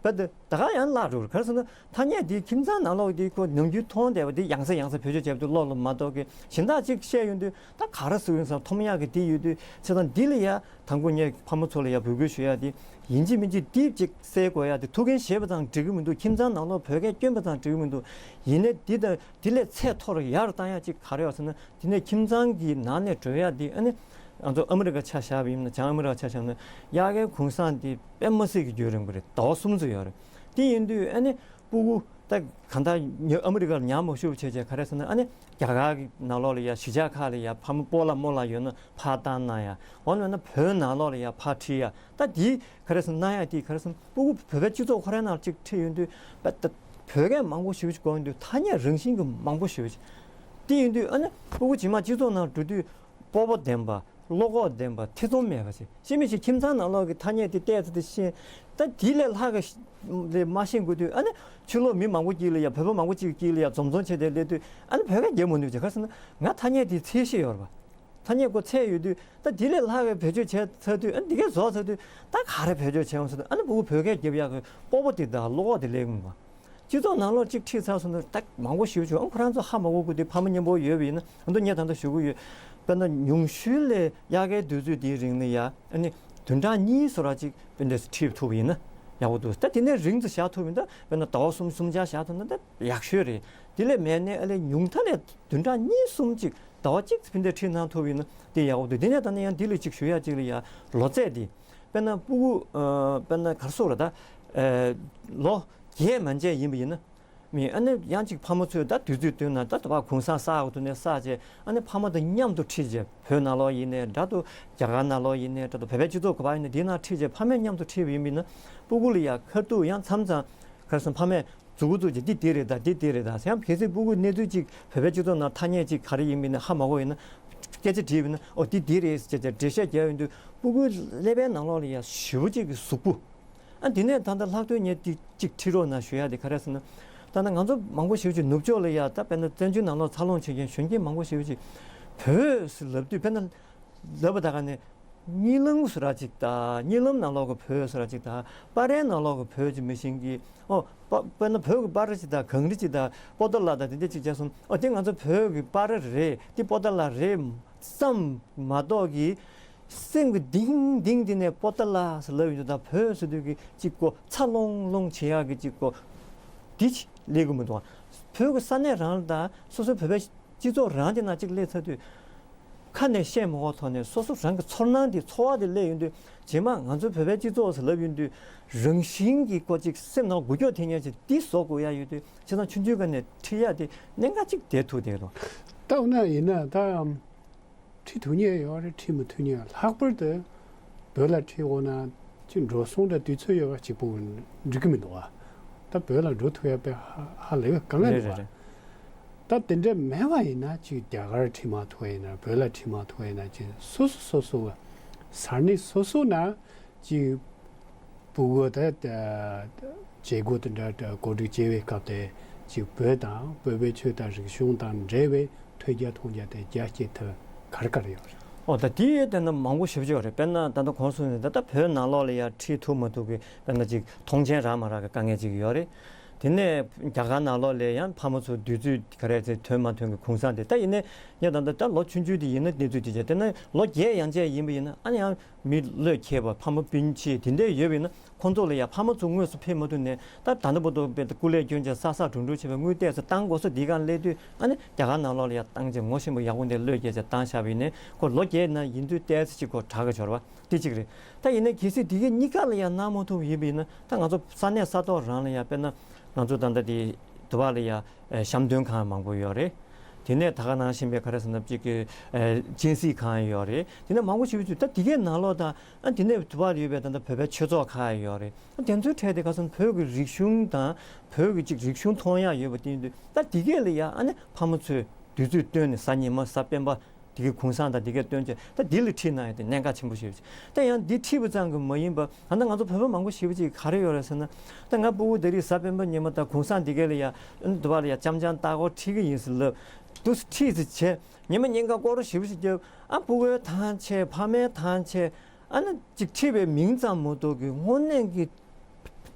བས་ད་ད་ག་ཡང་བརླག་འགྲོ་གི་རེད། ག་རེ་ཟེར་ན་ཐ་སྙད་འདི་ཁྱིམ་ཚང་ནང་ལོགས་འདི་ཁོ་ནམ་རྒྱུན་མཐོང་བསྡད་པ་འདི་ཡང་སེ་ཡང་སེ་བེད་སྤྱོད་བྱས་པ་འདི་ཀློག་ལ་མ་གཏོགས་ཀྱི་གཞན་དག་ཅིག་བཤད་ཡོང་དུས་ད་ག་རེ་ཟེར་ཡོང་ཟེར་མཐོང་ཡག་གི་འདི་ཡོད་དུས་ཚེ་དང་འདི་ལ་ཡ་དང་པོ་ངས་ཕ་མ་ཚོ་ལ་ཡ་འབོད་སྐུལ་ཞུ་ཡག་འདི་ཡིན་གཅིག་མིན་གཅིག་འདི་ཅིག་སེལ་དགོས་ཡག་འདི། ཐུགས་འགན་བཞེས་པ་ཙང་འགྲིག་གི་མི་འདུག་ཁྱིམ་ཚང་ནང་ལོགས་བོད་སྐད་སྐྱོན་པ་ཙང་འགྲིག་གི་མི་འདུག་ཡིན་ནའི་འདི་དང་འདི་ལས་ཚད་མཐོ་རུ་ཡར་བཏང་ཡག་ཅིག་ག་རེ་ཡོད་ཟེར་ན། དེ་ནས་ཁྱིམ་ཚང་གི་ནང་ནས་འགྲོ་ཡག་འདི་ཨ་ནི་ང་ཚོ་ཨ་མི་རི་ཀ་ཆ་བཞག་པ་ཡིན་ན། བྱང་ཨ་མི་རི་ཀ་ཆ་བཞག་ན་དབྱར་ཁའི་གུང་སེང་འདི་དཔེ་མི་སྲིད་ཀྱི་རྒྱུན་རིང་པོ་རེད། ཟླ་བ་གསུམ་ཙམ་ཡོད་རེད། དེ་ཡིན་དུས་ཨ་ནི་སྤུ་གུ་ད་གང་ལྟར་ཉ་ཨ་མི་རི་ཀར་ཉར་མ་ཞུགས་བྱས་བྱས་ག་རེ་ཟེར་ན། ཨ་ནི་རྒྱ་གར་གྱི་ནང་ལོགས་ལ་ཡ་གཞིས་ཆགས་ཁག་ལ་ཡ་ཕ་མ་སྤོ་ལགས་རྨོ་ལགས་ཡོད་ན་ཕར་བཏང་གནང་ཡ། འོ་ན་བོད་ནང་ལོགས་ལ་ཡ་ཕར་ཁྲིད་ཡ། ད་འདི་ག་རེ་ཟེར་ན་ཡ་འདི་ག་རེ་ཟེར་ན་སྤུ་གུ་བོད་པའི་སྤྱི་ཚོགས་ཁོ་རའི་ནང་གཅིག་ཁྲིད་ཡོང་དུས་བོད་སྐད་མང་པོ་ཞེ་པོ་ཅིག་གོ་ཡོང་དུས་ཐ་སྙད་རང་བཞིན་གྱི་མང་པོ་ཞེ་པོ་ཅིག་དེ་ཡིན་དུས་ཨ་ནི་སྤུ་གུ་རྗེས་མ་སྤྱི་ཚོགས་ནང་འགྲོ་དུས་སྤོབས་པ་ལྡན་པ། བློ་ཁོག་ལྡན་པ། ཐེ་ཚོམ་མེད་པ་ཞིག་ཤེས་མི་ཤེས། ཁྱིམ་ཚང་ནང་ལོགས་ཀྱི་ཐ་སྙད་དེ་བལྟས་ཚེ་དེ་ཤེས། ད་དེ་ལས་ལྷག་གི་ལས་མ་ཤེས་དགོས་དུས་ཨ་ནི་ཕྱི་ལོགས་མི་མང་པོ་དཀྱིལ་ལ་ཡ། བོད་པ་མང་པོ་གཅིག་དཀྱིལ་ལ་ཡ་འཛོམས་འཛོམས་བྱས་ཏེ་སླེབས་དུས་ཨ་ནི་བོད་སྐད་རྒྱབ་མ་ནུས་ཀྱི། ག་རེ་ཟེར་ན་ང་ཐ་སྙད་དེ་ཚད་གཞི་ཡོད་རེད་པ། ཐ་སྙད་ཀོ་ཚད་ཡོད་དུས་ད་དེ་ལས་ལྷག་གི་བེད་སྤྱོད་བྱས་ཚར་དུས། ཨ་ནི་འདི་གས་བཟོ་ཚར་དུས་ད་ག་རེ་བེད་སྤྱོད་བྱས་འོང་ཟེར་དུས། ཨ་ནི་སྤུ་གུ་བོད་སྐད་རྒྱབ་ཡག་གི་སྤོབས་པ་དེ་དང་བློ་ཁོག་དེ་སླེབས་ཀྱི་མེད་པ། སྤྱི་ཚོགས་ནང་ལོགས་གཅིག་ཁྲིད་ཚར་སོང་ན་ད་མང་པོ་ཞེ་པོ་བྱུང་། ཨ་ཁོ་རང་ཚོ་ཧ་མ་གོ་དགོས་དུས་ཕ་མ་མཉམ་པོ་ཡོད་པ་ཡིན་ན། ཨ་མདོ་ངས་ད་ལྟ་ཞུ་གི་ཡོད། དཔེར་ན་ཉུང་ཤོས་ལ་དབྱར་ཁའི་དུས་ཚོད་དེའི་རིང་ལ་ཡ་ཨ་ནི་བདུན་ཕྲག་གཉིས་བཟོ་འདྲ་ཅིག་དཔེ་འདྲ་ཁྲིད་ཐུབ་པ་ཡིན་ན་ཡག་པོ་འདུག་ད་དེ་ནས་རིང་ཙམ་བཞག་ཐུབ་ཡིན་ད། དཔེར་ན་ཟླ་བ་གསུམ་གསུམ་ཆ་བཞག་ཐུབ་ན་ད་ཡག་ཤོས་རེད། དེ་ལས་མེད་ནའི་ཨ་ལས་ཉུང་མཐའ་ལས་བདུན་ཕྲག་གཉིས་གསུམ་ཅིག་ཟླ་བ་གཅིག་ཙམ་དེ་འདྲ་ཁྲིད་གནང་ཐུབ་ཡིན་ན་དེ་ཡག་པོ་འདུག་དེ་ནས་ད་ནི་ཡང་འདི་ལ་ཅིག་ཞུ་ཡ་ཅིག་ལ་ཡ་ལོ་ཚད་དེ། དཔེར་ན་སྤུ་གུ་ཨ་དཔེར་ན་ག་རེ་ཟེར་ར་ད། ཨ་ལོ་བརྒྱད་མན་ཆད་ཡིན་པ་ཡིན་ན། མི་ཨ་ནི་ཡང་ཅིག་ཕ་མ་ཚོས་ད་དུས་ཚོད་བཏོན་ན་ད་ད་བར་གུང་སེང་བསགས་དགོས་དུས་ནས་བསགས་བྱས། ཨ་ནི་ཕ་མ་དང་མཉམ་དུ་ཁྲིད་བྱས། བོད་ནང་ལོགས་ཡིན་ནའི་འདྲ་འདུག་རྒྱ་གར་ནང་ལོགས་ཡིན་ནའི་འདྲ་འདུག་བོད་པའི་སྤྱི་ཚོགས་ག་པར་ཡིན་ནའི་འདི་ནང་ཁྲིད་བྱས་ཕ་མས་མཉམ་དུ་ཁྲིད་པ་ཡིན་པ་ཡིན་ན། སྤུ་གུ་ལ་ཡ་ཁ་ཐུག་ཡང་མཚམས་མཚམས་ག་རེ་ཟེར་ན་ཕ་མས་མཛུབ་གུ་བཙུགས་བྱས་འདི་འདི་རེད་ད། འདི་འདི་རེད་ད་ཟེར། ཡང་གལ་སྲིད་སྤུ་གུས་གནས་ཚུལ་ཅིག་བོད་པའི་སྤྱི་ཚོགས་ནང་ཐ་སྙད་ཅིག་ག་རེ་ཡིན་མིན་ཧ་མ་གོ་ཡིན་ན། སྐད་ཆ་དྲིས་པ་ཡིན་ན་ཨོ་འདི་འདི་རེད་ཟེར་བྱས་འགྲེལ་བཤད་རྒྱག་ཡོང་དུས་སྤུ་གུའི་ཀླད་པའི་ནང་ལོགས་ལ་ཡ་ཞེ་པོ་ཅིག་གི་ཟུག་པོ། ཨ་འདི་ནས་ད་ལྟ་ལྷག་དོན་ངས་འདི་གཅིག་ཁྲིད་རོགས་གནང་ཞུ་ཡ་དེ་ག་རེ་ཟེར་ན། ད་ནི་ང་ཚོ་མང་པོ་ཞེ་པོ་ཅིག་ནུབ་ཕྱོགས་ལ་ཡ་ད་དཔེར་ན་བཙན་བྱོལ་ནང་ལོགས་འཚར་ལོངས་བྱེད་མཁན་གཞོན་སྐྱེས་མང་པོ་ཞེ་པོ་ཅིག་བོད་ཟེར་ལབ་དུས་དཔེར་ན་ལབ་པ་ད་ག་ནས་གཉིད་ལམ་ཟེར་ར་ཅིག་དང་། གཉིད་ལམ་ནང་ལོགས་ཀྱི་བོད་ཟེར་ར་ཅིག་དང་། པར་རིས་ནང་ལོགས་ཀྱི་བོད་ཅིག་མི་ཤེས་མཁན་གྱི། ཨོ་པ་དཔེར་ན་བོད་ཀྱི་པར་རིས་ཅིག་དང་གངས་རི་ཅིག་དང་པོ་ཏཱ་ལ་དང་དེ་འདྲ་ཅིག་བྱས་སོང་། ཨོ་དེ་ང་ཚོ་བོད་ཀྱི་པར་རིས་རེད། དེ་པོ་ཏཱ་ལ་རེད་བསམ་མ་གཏོགས་ཀྱི། སེམས་ཀྱི་གཏིང་གཏིང་དེ་ནས་པོ་ཏཱ་ལ་ཟེར་ལབ་ཡོང་དུས་ད་བོད་ཟེར་དུས་ཀྱི་གཅིག་གོ་ཚ་ལོང་ལོང་བྱེད་ཡག་གི་གཅིག་གོ་འདི་ཅིག་སླེབས་ཀྱི་མི་འདུག་བོད་ཀྱི་ས་གནས་རང་ལ་དང་སོ་སོའི་བོད་པའི་སྤྱི་ཚོགས་རང་དེ་ནང་གཅིག་སླེབས་ཚར་དུས། ཁ་ནས་བཤད་མ་དགོས་ཐོག་ནས་སོ་སོ་རང་གི་ཚོར་སྣང་དེ་ཚོར་བ་དེ་སླེབས་ཡོང་དུས། རྗེས་མ་ང་ཚོའི་བོད་པའི་སྤྱི་ཚོགས་ཟེར་ལབ་ཡོང་དུས་རང་བཞིན་གྱི་ཀོ་ཅིག་སེམས་ནང་འགུལ་སྐྱོད་ཐེབས་མཁན་ཅིག་འདི་བཟོ་དགོས་ཡ་ཡོད་དུས། བྱས་ཙང་ཆུང་ཆུང་སྒང་ནས་ཁྲིད་ཡ་དེ་གནད་འགག་ཅིག་བསྡད་ཐུབ་བསྡད་འདུག་ད་འོ་ན་ཡིན་ན་ད་ཁྲིད་ཐུབ་མཁན་ཡོད་རེད། ཁྲིད་མི་ཐུབ་མཁན་ལྷག་པར་དུ་བོད་ལ་ཁྲིད་འོང་ན་ཅིག་འགྲོ་སོང་དང་དུས་ཚོད་ཡོད་པ་གཅིག་པུ་འགྲིག་གི་མི་འདུག་ཨ། ད་བོད་ལ་འགྲོ་ཐུབ་ཡ་དཔེ་ཧ་ཧ་ལས་པའི་དཀའ་ངལ་རེད་འདུག་རེད་ཨ། རེད། ད་དེ་འདྲ་མེད་པ་ཡིན་ན་ཅིག་རྒྱ་གར་ཁྲིད་མ་ཐུབ་པ་ཡིན་ན། བོད་ལ་ཁྲིད་མ་ཐུབ་པ་ཡིན་ན། ཅིག་སོ་སོ་སོ་སོ་གི་ས་གནས་སོ་སོ་ན་ཅིག་སྤུ་གུ་དེ་ད་བྱེད་སྒོ་དེ་འདྲ་གོ་སྒྲིག་བྱེད་པའི་སྐབས་དེ་ ཅིག་བོད་དང་བོད་པའི་ཆོས་དང་རིག་གཞུང་དང་འབྲེལ་བའི་ཐོས་རྒྱ་མཐོང་རྒྱ་དེ་རྒྱ་སྐྱེད་ཐབས་ག་རེ་ག་རེ་ཡོད་རེད། ཨོ་ད་དེའི་དེ་ན་མང་པོ་ཞེ་པོ་ཅིག་ཡོད་རེད། དཔེར་ན་ད་ལྟ་གོང་གསུངས་ནས་ད་ལྟ་བོད་ནང་ལོགས་ལ་ཡ་ཁྲིད་ཐུབ་མ་ཐུབ་ཀྱི་དཔེར་ན་ཅིག་མཐོང་མཆན་རག་མ་རག་གི་དཀའ་ངལ་ཅིག་ཡོད་རེད། དེ་ནས་རྒྱ་གར་ནང་ལོགས་ལ་ཡང་ཕ་མ་ཚོ་དུས་ཚོད་ག་རེ་ཚེ་ཐོན་མ་ཐོན་གྱི་གུང་སེང་དེ་ད་ཡིན་ནའི་ངས་ད་ལྟ་ད་ལོ་ཆུང་ཆུང་དེ་ཡིན་ན་གནས་ཚུལ་དེ་བྱས། དེ་ན་ལོ་བརྒྱད་ཡན་ཆད་ཡིན་པ་ཡིན་ན་ཨ་ནི་ཡང་མི་བློས་འཁེལ་བ་ཕ་མ་སྤུན་མཆེད་དེ་འདྲ་ཡོད་པ་ཡིན་ན། ཁོང་ཚོ་ལ་ཡང་ཕ་མ་ཚོ་དངོས་སུ་ཕེབས་མ་ཐུབ་ནས་ད་ད་ལྟ་བར་དུ་དཔེ་སྐུ་ལས་བསྐྱོན་བྱས་བསགས་བསགས་སྒྲུབ་སྒྲུབ་བྱས་པའི་དངུལ་ཏོག་ཙམ་བཏང་དགོས་ས་འདི་གང་སླེབས་དུས་ཨ་ནི་རྒྱ་གར་ནང་ལོགས་ལ་ཡང་བཏང་བྱས་ངོ་ཤེས་པ་ཡག་པོ་འདི་བློས་འགེལ་བྱས་བཏང་བཞག་པ་ཡིན་ནའི་ཁོ་ལོ་བརྒྱད་ནང་ཡིན་དུས་ཏོག་ཙམ་ཅིག་ཁོ་དྲག་གི་འབྱོར་བ་དེ་གཅིག་རེད། ད་ཡིན་ནའི་གལ་སྲིད་འདི་གའི་གཉིས་ཀ་ལ་ཡང་གནང་མ་ཐུབ་ཡིན་པ་ཡིན་ན་ད་ང་ཚོ་ས་གནས་ས་ཐོག་རང་ལ་ཡང་དཔེར་ན་ང་ཚོ་ད་ལྟ་འདི་དུ་བ་ལ་ཡང་བཤམས་སྟོན་ཁང་མང་པོ་ཡོད་རེད། དེ་ནས་ད་ག་ནང་བཞིན་པའི་ག་རེ་ཟེར་ན་གཅིག་གི་སྦྱིན་སྲེག་ཁང་ཡོད་རེད། དེ་ནས་མང་པོ་ཞེ་པོ་ཅིག་ད་དེ་གའི་ནང་ལོགས་དང་ཨ་དེ་ནས་དུ་བ་ལ་ཡོད་པའི་ད་ལྟ་བོད་པའི་ཆོས་ཚོགས་ཁག་ཡོད་རེད། ཨ་དེ་ཚོའི་གྲས་དེ་ག་ཚོད་བོད་ཀྱི་རིག་གཞུང་དང་བོད་ཀྱི་ཅིག་རིག་གཞུང་མཐོང་ཡག་ཡོད་པ་དེ་ཡིན་དུས་ད་དེ་གས་ལ་ཡ་ཨ་ནི་ཕ་མ་ཚོས་དུས་ཚོད་བཏོན་ནས་གཟའ་ཉི་མ་གཟའ་སྤེན་པ་དེ་གའི་གུང་སེང་དང་དེ་གས་བཏོན་བྱས་ད་འདི་ལ་ཁྲིད་གནང་ཡག་དེ་གནད་འགག་ཆེན་པོ་ཞེ་པོ་ཅིག་ད་ཡང་འདི་ཁྲིད་པ་ཙམ་གྱིས་མ་ཡིན་པ་ད་ལྟ་ང་ཚོ་བོད་པ་མང་པོ་ཞེ་པོ་ཅིག་ག་རེ་ཡོད་རེད་ཟེར་ན། ད་ང་སྤུ་གུ་དེ་རིང་གཟའ་སྤེན་པ་ཉི་མ་དང་གུང་སེང་དེ་གས་ལ་ཡ་ཨ་ནི་དུ་བ་ལ་ཡ་ལྕམ་ལྕམ་ལྟ་སྐོར་ཁྲིད་ཀྱི་ཡིན་ཟེར་ལབ་འདུག་ཁྲིད་ཟེར་བྱས་ཉི་མ་ཉིན་གང་སྐོར་ཞེ་པོ་ཞིག་བརྒྱབ། ཨ་སྤུ་གུའི་ཐང་ཆད་ཕ་མའི་ཐང་ཆད། ཨ་ནི་ཅིག་ཁྲིད་པའི་མིང་ཙམ་མ་གཏོགས་ཀྱི་དངོས་གནས་ཀྱི་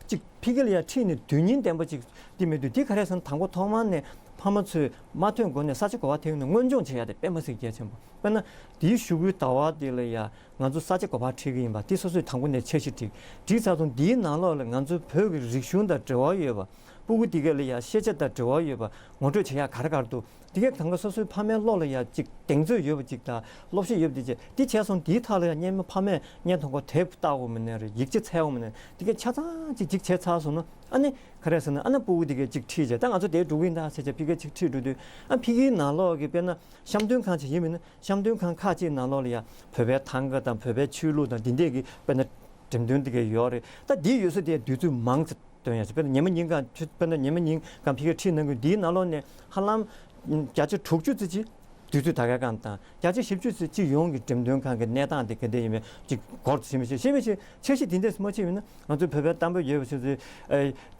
ཅིག་ཕ་གི་ལ་ཡ་ཁྲིད་ནས་དོན་སྙིང་ལྡན་པ་ཅིག་དེ་མི་འདུག་དེ་ག་རེ་ཟེར་ན་དང་པོ་ཐོག་མར་ནས་ཕ་མ་ཚོས་མ་ཐོན་གོང་ནས་ས་ཆ་ག་པར་ཐོན་ན་སྔོན་སྦྱོང་བྱེད་ཡ་དེ་དཔེ་མ་སྲིད་གལ་ཆེན་པོ། དཔེར་ན་དེའི་གཞུག་གུའི་ཟླ་བ་དེ་ལ་ཡ་ང་ཚོ་ས་ཆ་ག་པར་ཁྲིད་ཀྱི་ཡིན་པ་དེ་སོ་སོས་དང་པོ་ནས་འཆར་གཞི་བསྒྲིགས། བསྒྲིགས་ཚར་སོང་། དེའི་ནང་ལོགས་ལ་ང་ཚོའི་བོད་ཀྱི་རིག་གཞུང་དང་འབྲེལ་བ་ཡོད་པ། སྤུ་གུ་དེ་ག་ལ་ཡ་ཤེས་བྱ་དང་འབྲེལ་བ་ཡོད་པ་ངོ་སྤྲོད་བྱེད་ཡག་ག་རེ་ག་རེ་འདུག་དེ་གས་གང་ག་སོ་སོའི་ཕ་མའི་བློ་ལ་ཡ་ཅིག་གདེང་ཚོད་ཡོད་པ་ཅིག་དང་སློབ་གཞི་ཡོད་པ་དེ་བྱས་དེ་བྱས་སོང་། དེའི་ཐད་ལ་ཡ་སྔོན་མ་ཕ་མས་བརྙན་ཐུང་ཁོ་དེབ་ལྟ་དགོས་མིན་ནའི་རེད། ཡིག་ཆ་འཚོལ་དགོས་མིན་ནའི་དེ་གས་ཆ་ཚང་ཅིག་ཅིག་བྱས་ཚར་སོང་ན་ཨ་ནི་ག་རེ་ཟེར་ན་ཨ་ནི་སྤུ་གུ་དེ་གས་ཅིག་ཁྲིད་བྱས་ད་ང་ཚོ་དེ་འགྲོ་གི་ཡིན་ད་ཟེར་བྱས་ཕ་གིར་ཅིག་ཁྲིད་འགྲོ་དུས་ཨ་ཕ་གིའི་ནང་ལོགས་ཀྱི་དཔེར་ན་བཤམས་སྟོན་ཁང་ཅིག་ཡིན་མིན་ན་བཤམས་སྟོན་ཁང་ཁག་ཅིག་ནང་ལོགས་ལ་ཡ་བོད་པའི་ཐང་ག་དང་བོད་པའི་ཆོས་ལུགས་དང་དེ་འདྲས་ཀྱི་དཔེར་ན་འགྲེམས་སྟོན་དེ་གས་ཡོད་རེད། ད་དེའི་ཡོད་ས་དེ་དུས་ཚོད་མང་ཙམ་སྟོན་ཡ་ཞིག་དཔེར་ན་ཉི་མ་ཉིན་གང་ཆུ་དཔེར་ན་ཉི་མ་ཉིན་གང་ཕ་གིར་ཁྲིད་གནང་གི་འདིའི་ནང་ལོགས་ནས་ཧ་ལམ་བརྒྱ་ཆ་དྲུག་ཅུ་ཙམ་ཅིག་དུས་ཚོད་ད་ག་གང་དང་བརྒྱ་ཆ་བཞི་བཅུ་ཙམ་སྤྱི་ཡོངས་ཀྱི་འགྲེམས་སྟོན་ཁང་གི་གནས་སྟངས་དེ་ག་འདྲ་ཡིན་མིན་ཅིག་སྐོར་དུ་ཕྱིན་པ་ཞིག་ཕྱིན་པ་ཞིག་འཆར་གཞི་དེ་འདྲས་སུ་མ་ཕྱིན་པ་ཡིན་ན་ང་ཚོའི་བོད་པའི་གཏམ་དཔེ་ཡོད་པ་ཞིག་ཚོས་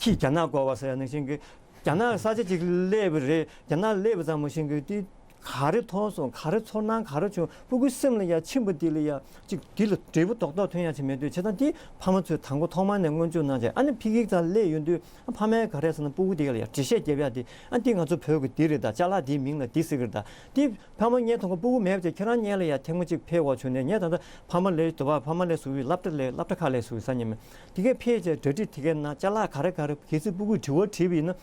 ཁྱི་རྒྱ་ནག་བསྐོར་བ་ཟེར་ཡ་ནང་བཞིན་གྱི་རྒྱ་ནག་ས་ཆ་ཅིག་སླེབས་པ་རེད། རྒྱ་ནག་སླེབས་པ་ཙམ་མ་ཤེས་གི་དེ་ག་རེ་མཐོང་སོང་། ག་རེ་ཚོར་སྣང་ག་རེ་བྱུང་། སྤུ་གུའི་སེམས་ལ་ཡ་ཕྱིན་པ་དེ་ལ་ཡ་ཅིག་དེ་ལ་འབྲས་བུ་རྡོག་རྡོག་ཐོན་ཡ་ཅིག་མེད་དུས་བྱས་ཙང་དེ་ཕ་མ་ཚོས་དང་པོ་ཐོག་མར་ནས་སྔོན་འཇོག་གནང་བྱས་ཨ་ནི་ཕ་གིར་ཙམ་སླེབས་ཡོང་དུས་ཨ་ཕ་མས་ག་རེ་ཟེར་ན་སྤུ་གུ་དེ་ག་ལ་ཡ་འགྲེལ་བཤད་རྒྱབ་ཡ་དེ་ཨ་འདི་ང་ཚོ་བོད་ཀྱི་འདི་རེད་ད། ཅ་ལག་འདིའི་མིང་ལ་འདི་ཟེར་གི་རེད་ད། དེ་ཕ་མ་ངས་མཐོང་གི་སྤུ་གུ་མེད་པ་བྱས་ཁྱེད་རང་སྔོན་ལ་ཡ་ཐེངས་མ་གཅིག་ཕེབས་དགོས་བྱུང་ནས་ངས་ད་ལྟ་ཕ་མ་ལས་དུ་བ་ཕ་མ་ལས་ཟུར་བའི་སློབ་གྲྭ་ལས་སློབ་གྲྭ་ཁག་ལས་ཟུར་བའི་ས་ཉིན་མ་དེ་གས་ཕེབས་བྱས་གྲ་སྒྲིག་དེ་གས་གནང་། ཅ་ལག་ག་རེ་ག་རེ་གལ་སྲིད་སྤུ་གུས་དྲི་བ་དྲིས་པ་ཡིན་ན།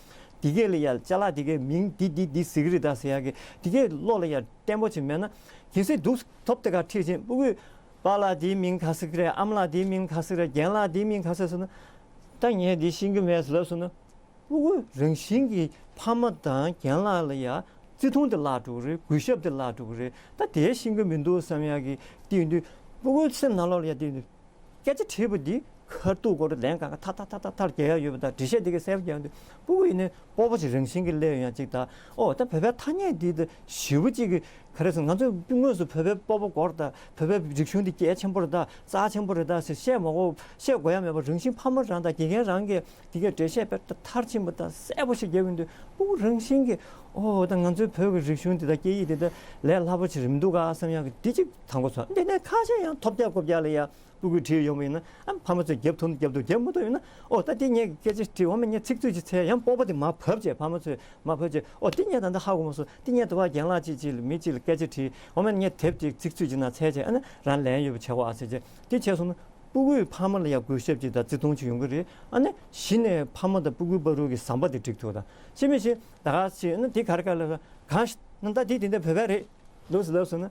དེ་གས་ལ་ཡ་ཅ་ལག་དེ་གས་མིང་འདི་འདི་འདི་ཟེར་གི་རེད་ད་ཟེར་ཡ་གི་དེ་གས་བློ་ལ་ཡ་བརྟན་པོ་ཅིག་མེད་ན། གལ་སྲིད་འདུག་ཐོབ་དེ་ག་ཁྲིད་ཕྱིན་སྤུ་གུས་པཱ་ལགས་འདིའི་མིང་ག་ཟེར་གི་རེད། ཨ་མ་ལགས་འདིའི་མིང་ག་ཟེར་གི་རེད། རྒན་ལགས་འདིའི་མིང་ག་ཟེར་ཟེར་ན། ད་ངས་འདི་ཤེས་ཀྱི་མེད་ཟེར་ལབ་སོང་ན། སྤུ་གུ་རང་བཞིན་གྱིས་ཕ་མ་དང་རྒན་ལགས་ལ་ཡ་བརྩི་མཐོང་དེ་བརླག་འགྲོ་གི་རེད། གུས་ཞབས་དེ་བརླག་འགྲོ་གི་རེད། ད་དེ་ཤེས་ཀྱི་མི་འདུག་བསམ་ཡ་གི་དེ་ཡིན་དུས་སྤུ་གུའི་སེམས་ནང་ལོགས་ལ་ཡ་དེ་ཡིན་དུས། སྐད་ཆ་དྲིས་པ་འདི་ཁ་ཐུག་སྐོར་ལན་གང་ག་ཐ་ཐ་ཐ་ཐ་ཐར་རྒྱག་ཡ་ཡོད་པ་དང་འགྲེལ་བཤད་འདི་ག་གསལ་པོ་རྒྱག་ཡ་འདུག་སྤུ་གུ་ཡིན་ནའི་སྤོབས་པ་ཅིག་རང་བཞིན་གྱིས་སླེབས་ཡོང་ཡ་ཅིག་དང་། ཨོ་ད་བོད་པའི་ཐ་སྙད་འདི་ད་ཞེ་པོ་ཅིག་གི་ག་རེ་ཟེར། ང་ཚོས་དངོས་སུ་བོད་པའི་སྤོབས་པ་སྐོར་དང་བོད་པའི་རིག་གཞུང་འདི་གལ་ཆེན་པོ་རེད་ད། རྩ་ཆེན་པོ་རེད་ད་ཟེར་བཤད་མ་དགོས་བཤད་དགོས་ཡ་མེད་པ་རང་བཞིན་ཕ་མ་རང་དང་དགེ་རྒན་རང་གིས་འདི་གའི་འགྲེལ་བཤད་དཔེ་ད་མཐར་ཕྱིན་པ་དང་གསལ་པོ་ཞིག་རྒྱབ་ཡོང་དུས་སྤུ་གུ་རང་བཞིན་གྱིས་ཨོ་ད་ང་ཚོའི་བོད་ཀྱི་རིག་གཞུང་འདི་དང་སྐད་ཡིག་འདི་ད་ལས་སླ་པོ་ཅིག་རེད་མི་འདུག་ག་བསམ་ཡ་གི་འདི་གཅིག་དང་པོ་ཚོ། འདི་ནས་ཁ་ཤས་ཡང་ཐོབ་རྒྱག་རྐུབ་རྒྱག་ལ་ཡ། སྤུ་གུས་བྲིས་ཡོང་བ་ཡིན་ན་ཨ་ཕ་མ་ཚོས་རྒྱབ་ཐུབ་ན་རྒྱབ་ཐུབ། རྒྱབ་མ་ཐུབ་ཡིན་ན་ཨོ་ད་དེ་ངས་སྐད་ཆ་དྲིས་འོ་མ་ངས་ཚིག་རྩུབ་ཅིག་འཚལ་ཡང་སྤོབས་པ་དེ་མར་བབས་བྱས་ཕ་མ་ཚོས་མར་བབས་བྱས་ཨོ་དེ་ངས་ད་ལྟ་ཧ་གོ་མ་སོང་། དེ་ངས་དུ་བ་རྒན་ལགས་ཅིག་ཅིག་ལ་མི་ཅིག་ལ་སྐད་ཆ་དྲིས་འོ་མ་ངས་དེབ་ཅིག་ཚིག་རྩུབ་ཅིག་ནང་འཚལ་བྱས་ཨ་ནི་རང་ལན་ཡོད་པ་བྱེད་དགོས་ཨ་ཟེར་བྱས་དེ་བྱས་སོང་ན་སྤུ་གུས་ཕ་མ་ལ་ཡང་གུས་ཞབས་ཅིག་དང་བརྩི་མཐོང་ཅིག་ཡོང་གི་རེད། ཨ་ནི་གཞི་ནས་ཕ་མ་དང་སྤུ་གུའི་བར་དུ་གི་ཟམ་པ་དེ་སྒྲིག་ཐུབ་དང་ཤེས་མི་ཤེས་ད་ག་ཅིག་ཨ་ནི་དེ་ག་རེ་ག་ལ་གང་ཤ་ན་ད་དེ་དེ་འདྲ་བོད་པ་རེད་ལོས་ལབ་སོང་ན།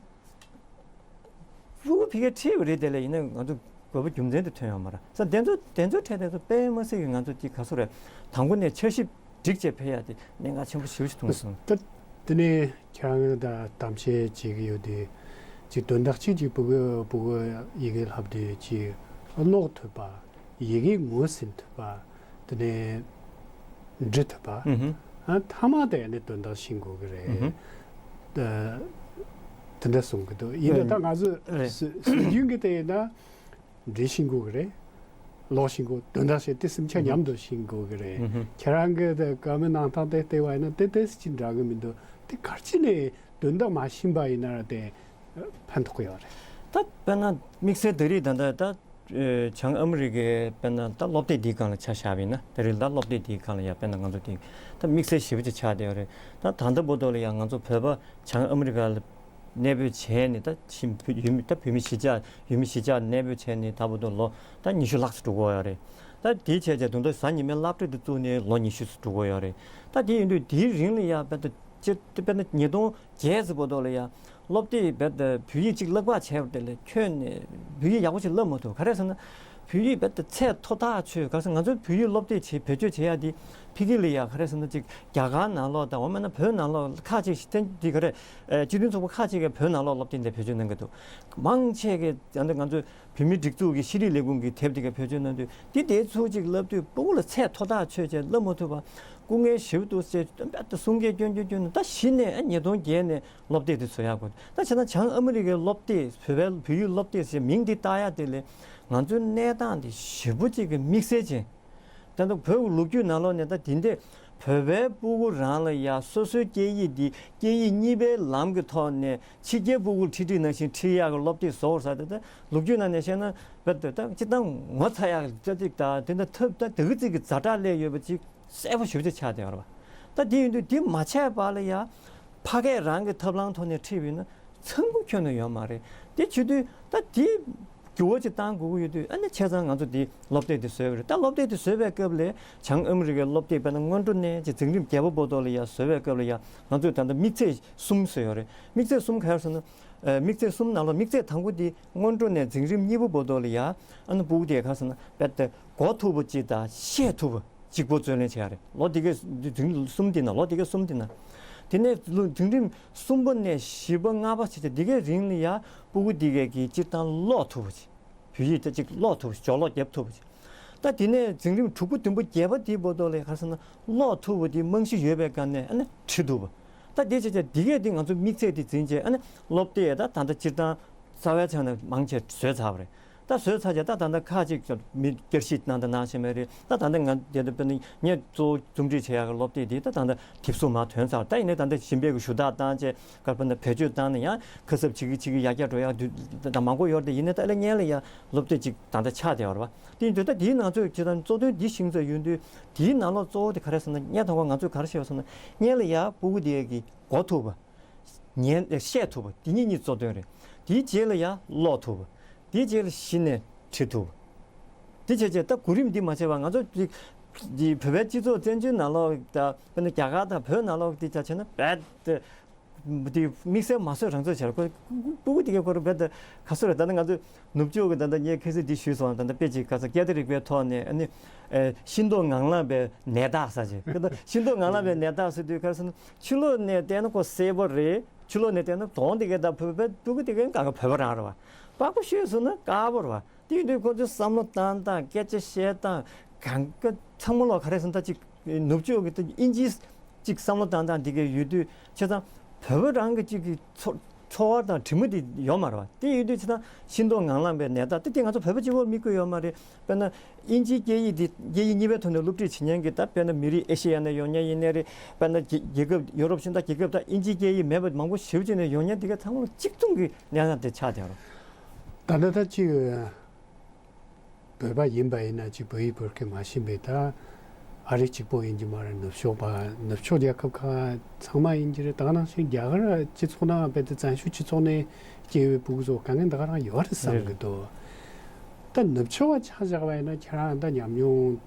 སྤུ་གུ་ཕ་གིར་ཁྲིད་པ་རེད་དེ་ལས་ཡིན་ན་ང་ཚོ་དགོས་པ་རྒྱུ་མཚན་དེ་ཐོན་ཡོང་མ་རེད་ས། དེ་ཚོ་དེ་ཚོའི་གྲས་དེ་ཚོ་དཔེ་མ་སྲིད་ཀྱི་ང་ཚོ་ཅིག་ག་སུ་རེད། དང་པོ་ནས་འཆར་གཞི་སྒྲིག་བྱས་ཕེབས་ཡ་དེ་གནད་འགག་ཆེན་པོ་ཞེ་པོ་ཞིག་མཐོང་སོང་། ད་དེ་ནས་ཁྱེད་རང་ད་གཏམ་བཤད་བྱེད་ཀྱི་ཡོད་དེ་ཅིག་དོན་དག་ཅིག་ཅིག་སྤུ་གུ་སྤུ་གུ་ཡི་གེ་བསླབ་དུས་ཅིག་ཀློག་ཐུབ་པ། ཡི་གེ་ངོས་ཟིན་ཐུབ་པ། དེ་ནས་འབྲི་ཐུབ་པ། ཨ་མཐའ་མ་དེ་ནི་དོན་དག་ཤེས་དགོས་ཀྱི་རེད། ཨ་དེ་འདྲ་གསུང་གི་འདུག་ཡིན་ན་ད་ང་ཚོ་སྲོལ་རྒྱུན་གྱི་དེ་ཡིན་ན་འབྲི་ཤེས་དགོས་ཀྱི་རེད། ལོག་ཤེས་དགོས། དོན་དག་བཤད་དེ་སེམས་ཆ་ཉམས་འགྲོ་ཤེས་དགོས་ཀྱི་རེད། ཁྱེད་རང་གི་དེ་བཀའ་མོལ་གནང་སྟངས་དེ་བལྟས་པ་ཡིན་ན་དེ་དེ་ཅི་འདྲ་གི་མི་འདུག་དེ་ག་རེ་བྱས་ནས་དོན་དག་མ་ཤེས་པ་ཡིན་ན་དེ་ཕན་ཐོགས་ཀྱི་ཡོད་རེད། ད་དཔེར་ན་དམིགས་བསལ་ད་རེས་ད་ལྟ་ད་བྱང་ཨ་མི་རི་ཀའི་དཔེར་ན་ད་སློབ་དེབ་འདིའི་སྒང་ལ་ཆ་བཞག་པ་ཡིན་ན། ད་རེས་ད་སློབ་དེབ་འདིའི་སྒང་ལ་ཡ་དཔེར་ན་ང་ཚོ་དེ་ད་དམིགས་བསལ་ཞེ་པོ་ཅིག་ཆགས་བསྡད་ཡོད་རེད། ད་ད་ལྟ་བར་དུ་ལ་ཡ་ང་ཚོ་བོད་པ་བྱང་ཨ་མི་རི་ཀ་ལ་གནས་སྤོས་བྱས་ནས་ད་ཕྱིན་ཡུལ་མི་ད་བོད་མི་གཞིས་ཆགས་ཡུལ་མི་གཞིས་ཆགས་གནས་སྤོས་བྱས་ནས་ད་བར་དུ་ལོ་ད་ཉི་ཤུ་ལྷག་ཙམ་འགྲོ་གི་ཡོད་རེད། ད་དེའི་བྱས་རྗེས་དུང་ད་གཟའ་ཉི་མའི་སློབ་གྲྭ་དེ་བཙུགས་ནས་ལོ་ཉི་ཤུ་ཙམ་འགྲོ་གི་ཡོད་རེད། ད་དེ་ཡིན་དུས་དེའི་རིང་ལ་ཡ་དཔེ་ད་སྤྱིར་དཔེར་ན་ཉིས་སྟོང་བརྒྱད་ཙམ་བར་དུ་ལ་ཡ་སློབ་དེབ་རྦད་དེ་བོད་ཡིག་གཅིག་བསླབ་པ་བྱས་པ་དེ་ལས་ཁྱོན་ནས་བོད་ཡིག་ཡག་པོ་ཞིག་བསླབ་མ་ཐུབ། ག་རེ་ཟེར་ན་བོད་ཡིག་རྦད་དེ་ཚད་མཐོ་ཐག་ཆོད། ག་རེ་ཟེར་ང་ཚོའི་བོད་ཡིག་སློབ་དེབ་བྱེད་བེད་སྤྱོད་བྱེད་ཡ་དེ་ཕ་གི་ལ་ཡ་ག་རེ་ཟེར་ན་ཅིག་རྒྱ་གར་ནང་ལོགས་དང་འོ་མ་ན་བོད་ནང་ལོགས་ཁག་ཅིག་ཤི་ཐན་དེ་ག་རེ་སྤྱི་མཐུན་ཚོགས་པ་ཁག་ཅིག་གིས་བོད་ནང་ལོགས་སློབ་དེབ་འདི་བེད་སྤྱོད་གནང་གི་འདུག་མང་ཆེ་གིས་ད་ལྟ་ང་ཚོའི་བོད་མིའི་སྒྲིག་འཛུགས་ཀྱི་ཤེས་རིག་ལས་ཁུངས་ཀྱི་དེབ་དེ་ག་བེད་སྤྱོད་གནང་དུས་དེ་དེ་ཚོ་ཅིག་བསླབ་དུས་ཕྲུ་གུ་ལ་ཚད་མཐོ་ཐག་ཆོད་བྱས་བསླབ་མ་ཐུབ་པ་སྐུ་ངལ་ཞེ་པོ་འདུག་ཟེར་རྦད་དེ་གསུང་སྐད་སྐྱོན་སྐྱོན་སྐྱོན་ནས་ད་གཞི་ནས་ཉིས་སྟོང་བརྒྱད་ནས་སློབ་དེབ་དེ་བཟོ་ཡག་དགོས། ད་བྱས་ན་བྱང་ཨ་མི་རི་ཀའི་སློབ་དེབ་བོད་པའི་བོད་ཡིག་སློབ་དེབ་ཟེར་མིང་འདི་བཏགས་ཡག་དེ་ལས་ང་ཚོའི་གནས་སྟངས་འདི་ཞེ་པོ་ཅིག་གི་དམིགས་བསལ་ཅན། ད་ལྟ་བོད་ལོ་རྒྱུས་ནང་ལོགས་ནས་ད་དེ་འདྲས་བོད་པའི་ཕྲུ་གུ་རང་ལ་ཡ་སོ་སོའི་སྐད་ཡིག་འདི་སྐད་ཡིག་གཉིས་པའི་ལམ་གྱི་ཐོག་ནས་ཕྱི་རྒྱལ་ཕྲུ་གུར་ཁྲིད་ཁྲིད་ནང་བཞིན་ཁྲིད་ཡག་གི་སློབ་དེབ་བཟོ་བར་ཟེར་ཏེ། ད་ལོ་རྒྱུས་ནང་ནས་བཤད་ན་རྦད་དེ་ད་སྤྱིར་བཏང་ངོ་ཚ་ཡག་གི་ཅ་ཅིག་དང་དེ་འདྲ་ཐབས་ད་དེ་གི་ཅིག་གི་ཛ་དྲག་སླེབས་ཡོད་པ་ཅིག་གསལ་པོ་ཞེ་པོ་ཅིག་ཆགས་བསྡད་ཡོད་རེད་པ། ད་དེ་ཡིན་དུས་དེ་མ་བྱས་པ་ལ་ཡ་ཕ་སྐད་རང་གི་ཐབས་ལམ་ཐོག་ནས་ཁྲིད་པ་ཡིན་ན་ཚང་མ་ཁྱོན་ནས་ཡོད་མ་རེད། དེ་བྱེད་དུས་ད་དེ་འགྱུར་བ་ཅིག་གཏང་དགོས་ཀྱི་ཡོད་དུས། ཨ་ནི་བྱས་ཙང་ང་ཚོ་དེ་སློབ་དེབ་དེ་བཟོས་པ་རེད། ད་སློབ་དེབ་དེ་བཟོས་པའི་སྐབས་ལ་བྱང་ཨ་མི་རི་ཀའི་སློབ་དེབ་དཔེར་ན་སྔོན་འགྲོ་ནས་ཅིག་འཛིན་རིམ་བརྒྱད་པ་བར་དུ་ལ་ཡ་བཟོས་པའི་སྐབས་ལ་ཡ་ང་ཚོས་ད་ལྟ་དམིགས་ཚད་གསུམ་བཟོས་ཡོད་རེད། དམིགས་ཚད་གསུམ་ག་རེ་ཟེར་ན། ཨ་དམིགས་ཚད་གསུམ་ནང་ལ་དམིགས་ཚད་དང་པོ་དེ་སྔོན་འགྲོ་ནས་འཛིན་རིམ་གཉིས་པ་བར་དུ་ལ་ཡ་ཨ་ནི་ཕྲུ་གུ་དེ་ག་རེ་ཟེར་ན་རྦད་དེ་གོ་ཐུབ་པ་ཅིག་དང་ཤེས་ཐུབ་པ་གཅིག་པོ་བརྩོན་ལེན་བྱས་རེད། ལོ་དེ་གའི་འཛིན་རིམ་གསུམ་དེ་ནང་ལོ་དེ་གའི་གསུམ་དེ་ནང་། དེ་ནས་ལོ་འཛིན་རིམ་གསུམ་པ་ནས་བཞི་པ་ལྔ་པ་བྱས་བྱས་དེ་གའི་རིང་ལ་ཡ་ཕྲུ་གུ་དེ་གའི་གི་སྤྱིར་བཏང་ཀློག་ཐུབ་པ་ཅིག་བོད་ཡིག་དེ་ཅིག་ཀློག་ཐུབ་པ་ཅིག་སྦྱོར་ཀློག་རྒྱབ་ཐུབ་པ་ཅིག་ད་དེ་ནས་འཛིན་རིམ་དྲུག་པ་བདུན་པ་བརྒྱད་པ་དེའི་བར་དུ་ལ་ག་རེ་ཟེར་ན་ཀློག་ཐུབ་པ་དེ་རྨང་གཞི་ཡོད་པའི་སྒང་ནས་ཨ་ནི་ཁྲིད་ཐུབ་པ། ད་དེ་བྱས་བྱས་དེ་གས་དེ་ང་ཚོ་དམིགས་ཚད་དེ་འཛིན་བྱས་ཨ་ནི་སློབ་དེབ་ད་ད་ལྟ་སྤྱིར་བཏང་རྩ་བའི་ཆ་ནས་མང་ཆེ་བཟོས་ཚར་བ་རེད། ད་བཟོས་ཚར་རྗེས་ད་ད་ལྟ་ཁག་ཅིག་མི་བསྐྱར་ཞིབ་གནང་དང་གནང་བཞིན་པ་རེད། ད་ད་ལྟ་ང་དེ་ལྟ་དཔེར་ན་ངས་གཙོ་བོ་རྩོམ་སྒྲིག་བྱེད་ཡག་གི་སློབ་དེབ་འདི་ད་ད་ལྟ་དེབ་གཟུགས་མར་ཐོན་ཚར། ད་ཡིན་ནའི་ད་ལྟ་ཞིབ་འཇུག་གི་ཞུ་དག་བཏང་བྱས་ག་རེ་དཔེར་ན་བེད་སྤྱོད་བཏང་ནས་ཡང་ཁ་གསབ་བྱེད་ཀྱི་བྱེད་ཀྱི་ཡར་རྒྱས་འགྲོ་ཡག་དུས་ད་མང་པོ་ཡོད་རེད། ཡིན་ནའི་ད་ལྟ་སྔོན་ལ་ཡང་སློབ་དེབ་ཅིག་ད་ལྟ་ཆགས་བསྡད་ཡོད་རེད་པ། དེ་ཡིན་དུས་ད་དེའི་ནང་ཚོད་ཇི་ལྟར་གཙོ་དོན་འདི་ཤིང་ཚ་ཡོད་དུས་དེའི་ནང་ལོགས་གཙོ་བོ་དེ་ག་རེ་ཟེར་ན་སྔོན་དང་པོ་ང་ཚོས་ག་རེ་ཤེས་པ་ཟེར་ན་སྔོན་ལ་ཡང་ཕྲུ་གུ་དེ་གི་གོ་ཐུབ་པ། ཉན་བཤད་ཐུབ་པ་དེ་གཉིས་གཉིས་གཙོ་དོན་རེད། དེའི་རྗེས་ལ་ཡང་ཀློག་ཐུབ་པ། དེའི་རྗེས་ལ་གཞི་ནས་ཁྲིད་ཐུབ་པ། དེ་བྱས་རྗེས་ད་གོ་རིམ་འདི་མ་བྱས་པར་ང་ཚོ་འདི་འདི་བོད་པའི་སྤྱི་ཚོགས་བཙན་བྱོལ་ནང་ལོགས་དང་དཔེར་ན་རྒྱ་གར་དང་བོད་ནང་ལོགས་འདི་ཆ་བྱས་ན་རྦད་དེ་དམིགས་བསལ་མ་བཟོས་རང་བཟོས་བྱས་རེད། ཁོ་ཕྲུ་གུ་དེ་གས་ཁོ་རང་རྦད་དེ་ག་ཚོད་རེད། ད་ནི་ང་ཚོ་ནུབ་ཕྱོགས་ཀྱི་ད་ལྟ་ངས་ཁ་སང་འདི་ཞུས་སོང་། ད་ལྟ་དཔེ་ཅིག་ག་ཚོད་སྐད་བརྡ་རིག་པའི་ཐོག་ནས་ཨ་ནི་ཨེ་ཤིང་ཏོག་ངང་ལངས་པའི་ནད་རྟགས་ཟེར་ཅིག་ད་ལྟ་ཤིང་ཏོག་ངང་ལངས་པའི་ནད་རྟགས་ཟེར་དུས་ག་རེ་ཟེར་ན་ཕྱི་ལོགས་ནས་བལྟས་ན་ཁོ་སེར་པོ་རེད། ཕྱི་ལོགས་ནས་བལྟས་ན་གདོང་དེ་གའི་ད་བོད་པའི་ཕྲུ་གུ་དེ་གའི་ག་ག་བོད་པ་རང་རེད་བ། པགས་པ་བཤུས་སོང་ན་དཀར་པོ་རེད་བ། དེ་ཡིན་དུས་ཁོ་ཚོའི་བསམ་བློ་བཏང་སྟངས་སྐད་ཆ་བཤད་སྟངས་གང་ག་ཚང་མ་ལོག་ག་རེ་ཟེར་ན་ད་ཅིག་ནུབ་ཕྱོགས་ཀྱི་ད་དབྱིན་ཇིའི་ཅིག་བསམ་བློ་བཏང་སྟངས་དེ་གའི་ཡོད་དུས་བྱས་ཙང་བོད་པ་རང་གི་ཅིག་གི་ཚོར་ཚོར་བ་དང་དྲི་མ་དེ་ཡོད་མ་རེད་བ། དེ་ཡོད་དུས་བྱས་ཙང་ཤིང་ཏོག་ངང་ལངས་པའི་ནད་རྟགས་དེ་དེ་ང་ཚོ་བོད་པ་གཅིག་པོར་དམིགས་ཀྱི་ཡོད་མ་རེད། དཔེར་ན། དབྱིན་ཇིའི་སྐད་ཡིག་འདི་སྐད་ཡིག་གཉིས་པའི་ཐོག་ནས་སློབ་ཁྲིད་བྱེད་མཁན་གྱི་ད་དཔེར་ན་མི་རིགས་ཨེ་ཤེ་ཡ་ནས་ཡོང་མཁན་ཡིན་ནའི་རེད། དཔེར་ན་རྒྱལ་རྒྱལ་ཁབ་ཡོ་རོབ་ཤིང་ད་རྒྱལ་ཁབ་ད་དབྱིན་ཇིའི་སྐད་ཡིག་མེད་པ་མང་པོ་ཞེ་པོ་ཅིག་ནས་ཡོང་མཁན་དེ་ག་ཚང་མ་གཅིག་མཚུངས་ཀྱི་གནས་སྟངས་དེ་ཆགས་བསྡད་རོགས། ད་ལྟ་ད་ཅིག་བོད་པ་ཡིན་པ་ཡིན་ན་ཅིག་བོད་ཡིག་བོད་སྐད་མ་ཤེས་པའི་ད་ཨ་རི་གཅིག་པོ་ཡིན་གྱི་མ་རེད། ནུབ་ཕྱོགས་པ་ནུབ་ཕྱོགས་རྒྱལ་ཁབ་ཁག་ཚང་མ་ཡིན་གྱི་རེད། ད་ག་ནང་བཞིན་རྒྱ་གར་སྤྱི་ཚོགས་ནང་རྦད་དེ་བཙན་བྱོལ་སྤྱི་ཚོགས་ནས་སྐྱེས་པའི་ཕྲུ་གུ་ཚོ་དཀའ་ངལ་འདི་ག་རང་ཡོད་རེད་བསམ་གྱི་འདུག་ད་ནུབ་ཕྱོགས་པ་ཆ་བཞག་པ་ཡིན་ན་ཁྱེད་རང་ད་ཉམས་མྱོང་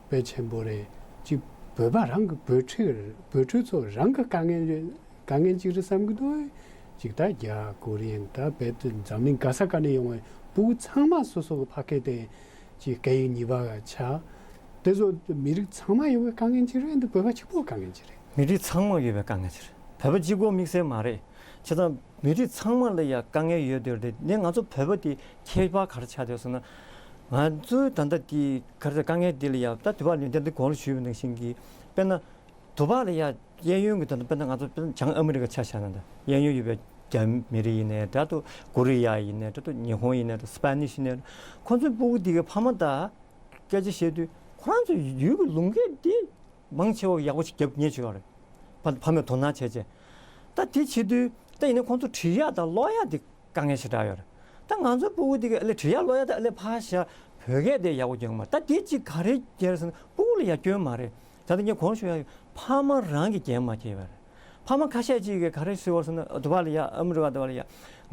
དཔེ་ཆེན་པོ་རེད། ཅིག་བོད་པ་རང་གི་བོད་ཕྲུག་བོད་ཕྲུག་ཚོ་རང་གི་དཀའ་ངལ་དཀའ་ངལ་ཅིག་རེད་བསམ་གྱི་འདུག་ཅིག་ད་རྒྱ་ཀོ་རི་ཡན་ད་རྦད་དེ་འཛམ་གླིང་ག་ས་ག་ནས་ཡོང་བའི་ཕྲུ་གུ་ཚང་མ་སོ་སོ་གི་ཕ་སྐད་དེ་ཅིག་སྐད་ཡིག་གཉིས་པ་ཆགས། དེ་ཚོ་མི་རིགས་ཚང་མ་ཡོང་བའི་དཀའ་ངལ་ཅིག་རེད། འདི་བོད་པ་གཅིག་པོའི་དཀའ་ངལ་ཅིག་རེད། མི་རིགས་ཚང་མ་ཡོད་པའི་དཀའ་ངལ་ཅིག་རེད། བོད་པ་གཅིག་པོ་དམིགས་བསལ་མ་རེད། བྱས་ཙང་མི་རིགས་ཚང་མ་ལ་ཡ་དཀའ་ངལ་ཡོད་དེ་རེད། ནས་ང་ཚོ་བོད་པ་དེ་ཁྱད་པར་ག་རེ་ཆགས་བསྡད་སོང་ན། ང་ཚོའི་ད་ལྟ་དེ་ག་རེ་དཀའ་ངལ་དེ་ལ་ཡ་ད་དུ་བ་ལུན་ཏན་དེ་གོང་ལ་ཞུས་པ་ནང་བཞིན་གྱི་དཔེར་ན་དུ་བ་ལ་ཡ་གཡས་གཡོན་གྱི་ད་ལྟ་དཔེར་ན་ང་ཚོ་དཔེར་ན་བྱང་ཨ་མི་རི་ཀ་ཆ་བཞག་ན་ད་གཡས་གཡོན་ཡོད་པའི་རྒྱ་མི་རིགས་ཡིན་ནའི་འདྲ་འདུག་ཀོ་རི་ཡ་ཡིན་ནའི་འདྲ་འདུག་ཉི་ཧོང་ཡིན་ནའི་འདྲ་སི་པ་ནིཤ་ཡིན་ནའི་འདྲ་ཁོང་ཚོའི་ཕྲུ་གུ་དེ་གའི་ཕ་མ་ད། སྐད་ཆ་བཤད་དུས་ཁོ་རང་ཚོ་ཡུལ་གྱི་ལུང་སྐད་འདི་མང་ཆེ་བ་ཡག་པོ་ཞིག་རྒྱབ་ཉེན་ཆེ་བ་རེད། ཕ་ཕ་མས་དོ་སྣང་བྱས་བྱས། ད་དེ་བྱེད་དུས་ད་ཡིན་ན་ཁོང་ཚོ་འབྲི་ཡག་དང་ཀློག་ཡག་དེ་དཀའ་ངལ་ཞེ་དྲག་ཡོད་རེད། ད་ང་ཚོའི་སྤུ་གུ་དེ་ག་ཨ་ལས་འབྲི་ཡག་ཀློག་ཡག་ད་ཨ་ལས་ཕར་བཞག་བོད་སྐད་དེ་ཡག་པོ་སྐྱོན་གྱི་མ་རེད། ད་དེ་གཅིག་ག་རེ་རྒྱལ་ཟེར་ན་སྤུ་གུ་ལ་ཡ་སྐྱོན་མ་རེད། ད་ལྟ་ངས་གོང་ཞུ་ཡག་ཡོད། ཕ་མ་རང་གིས་འགན་མ་འཁྱེར་བ་རེད། ཕ་མ་ཁ་ཤས་ཅིག་གིས་ག་རེ་ཟེར་བ་ཟེར་ན་དུ་བ་ལ་ཡ་ཨ་མི་རི་ཀ་དུ་བ་ལ་ཡ་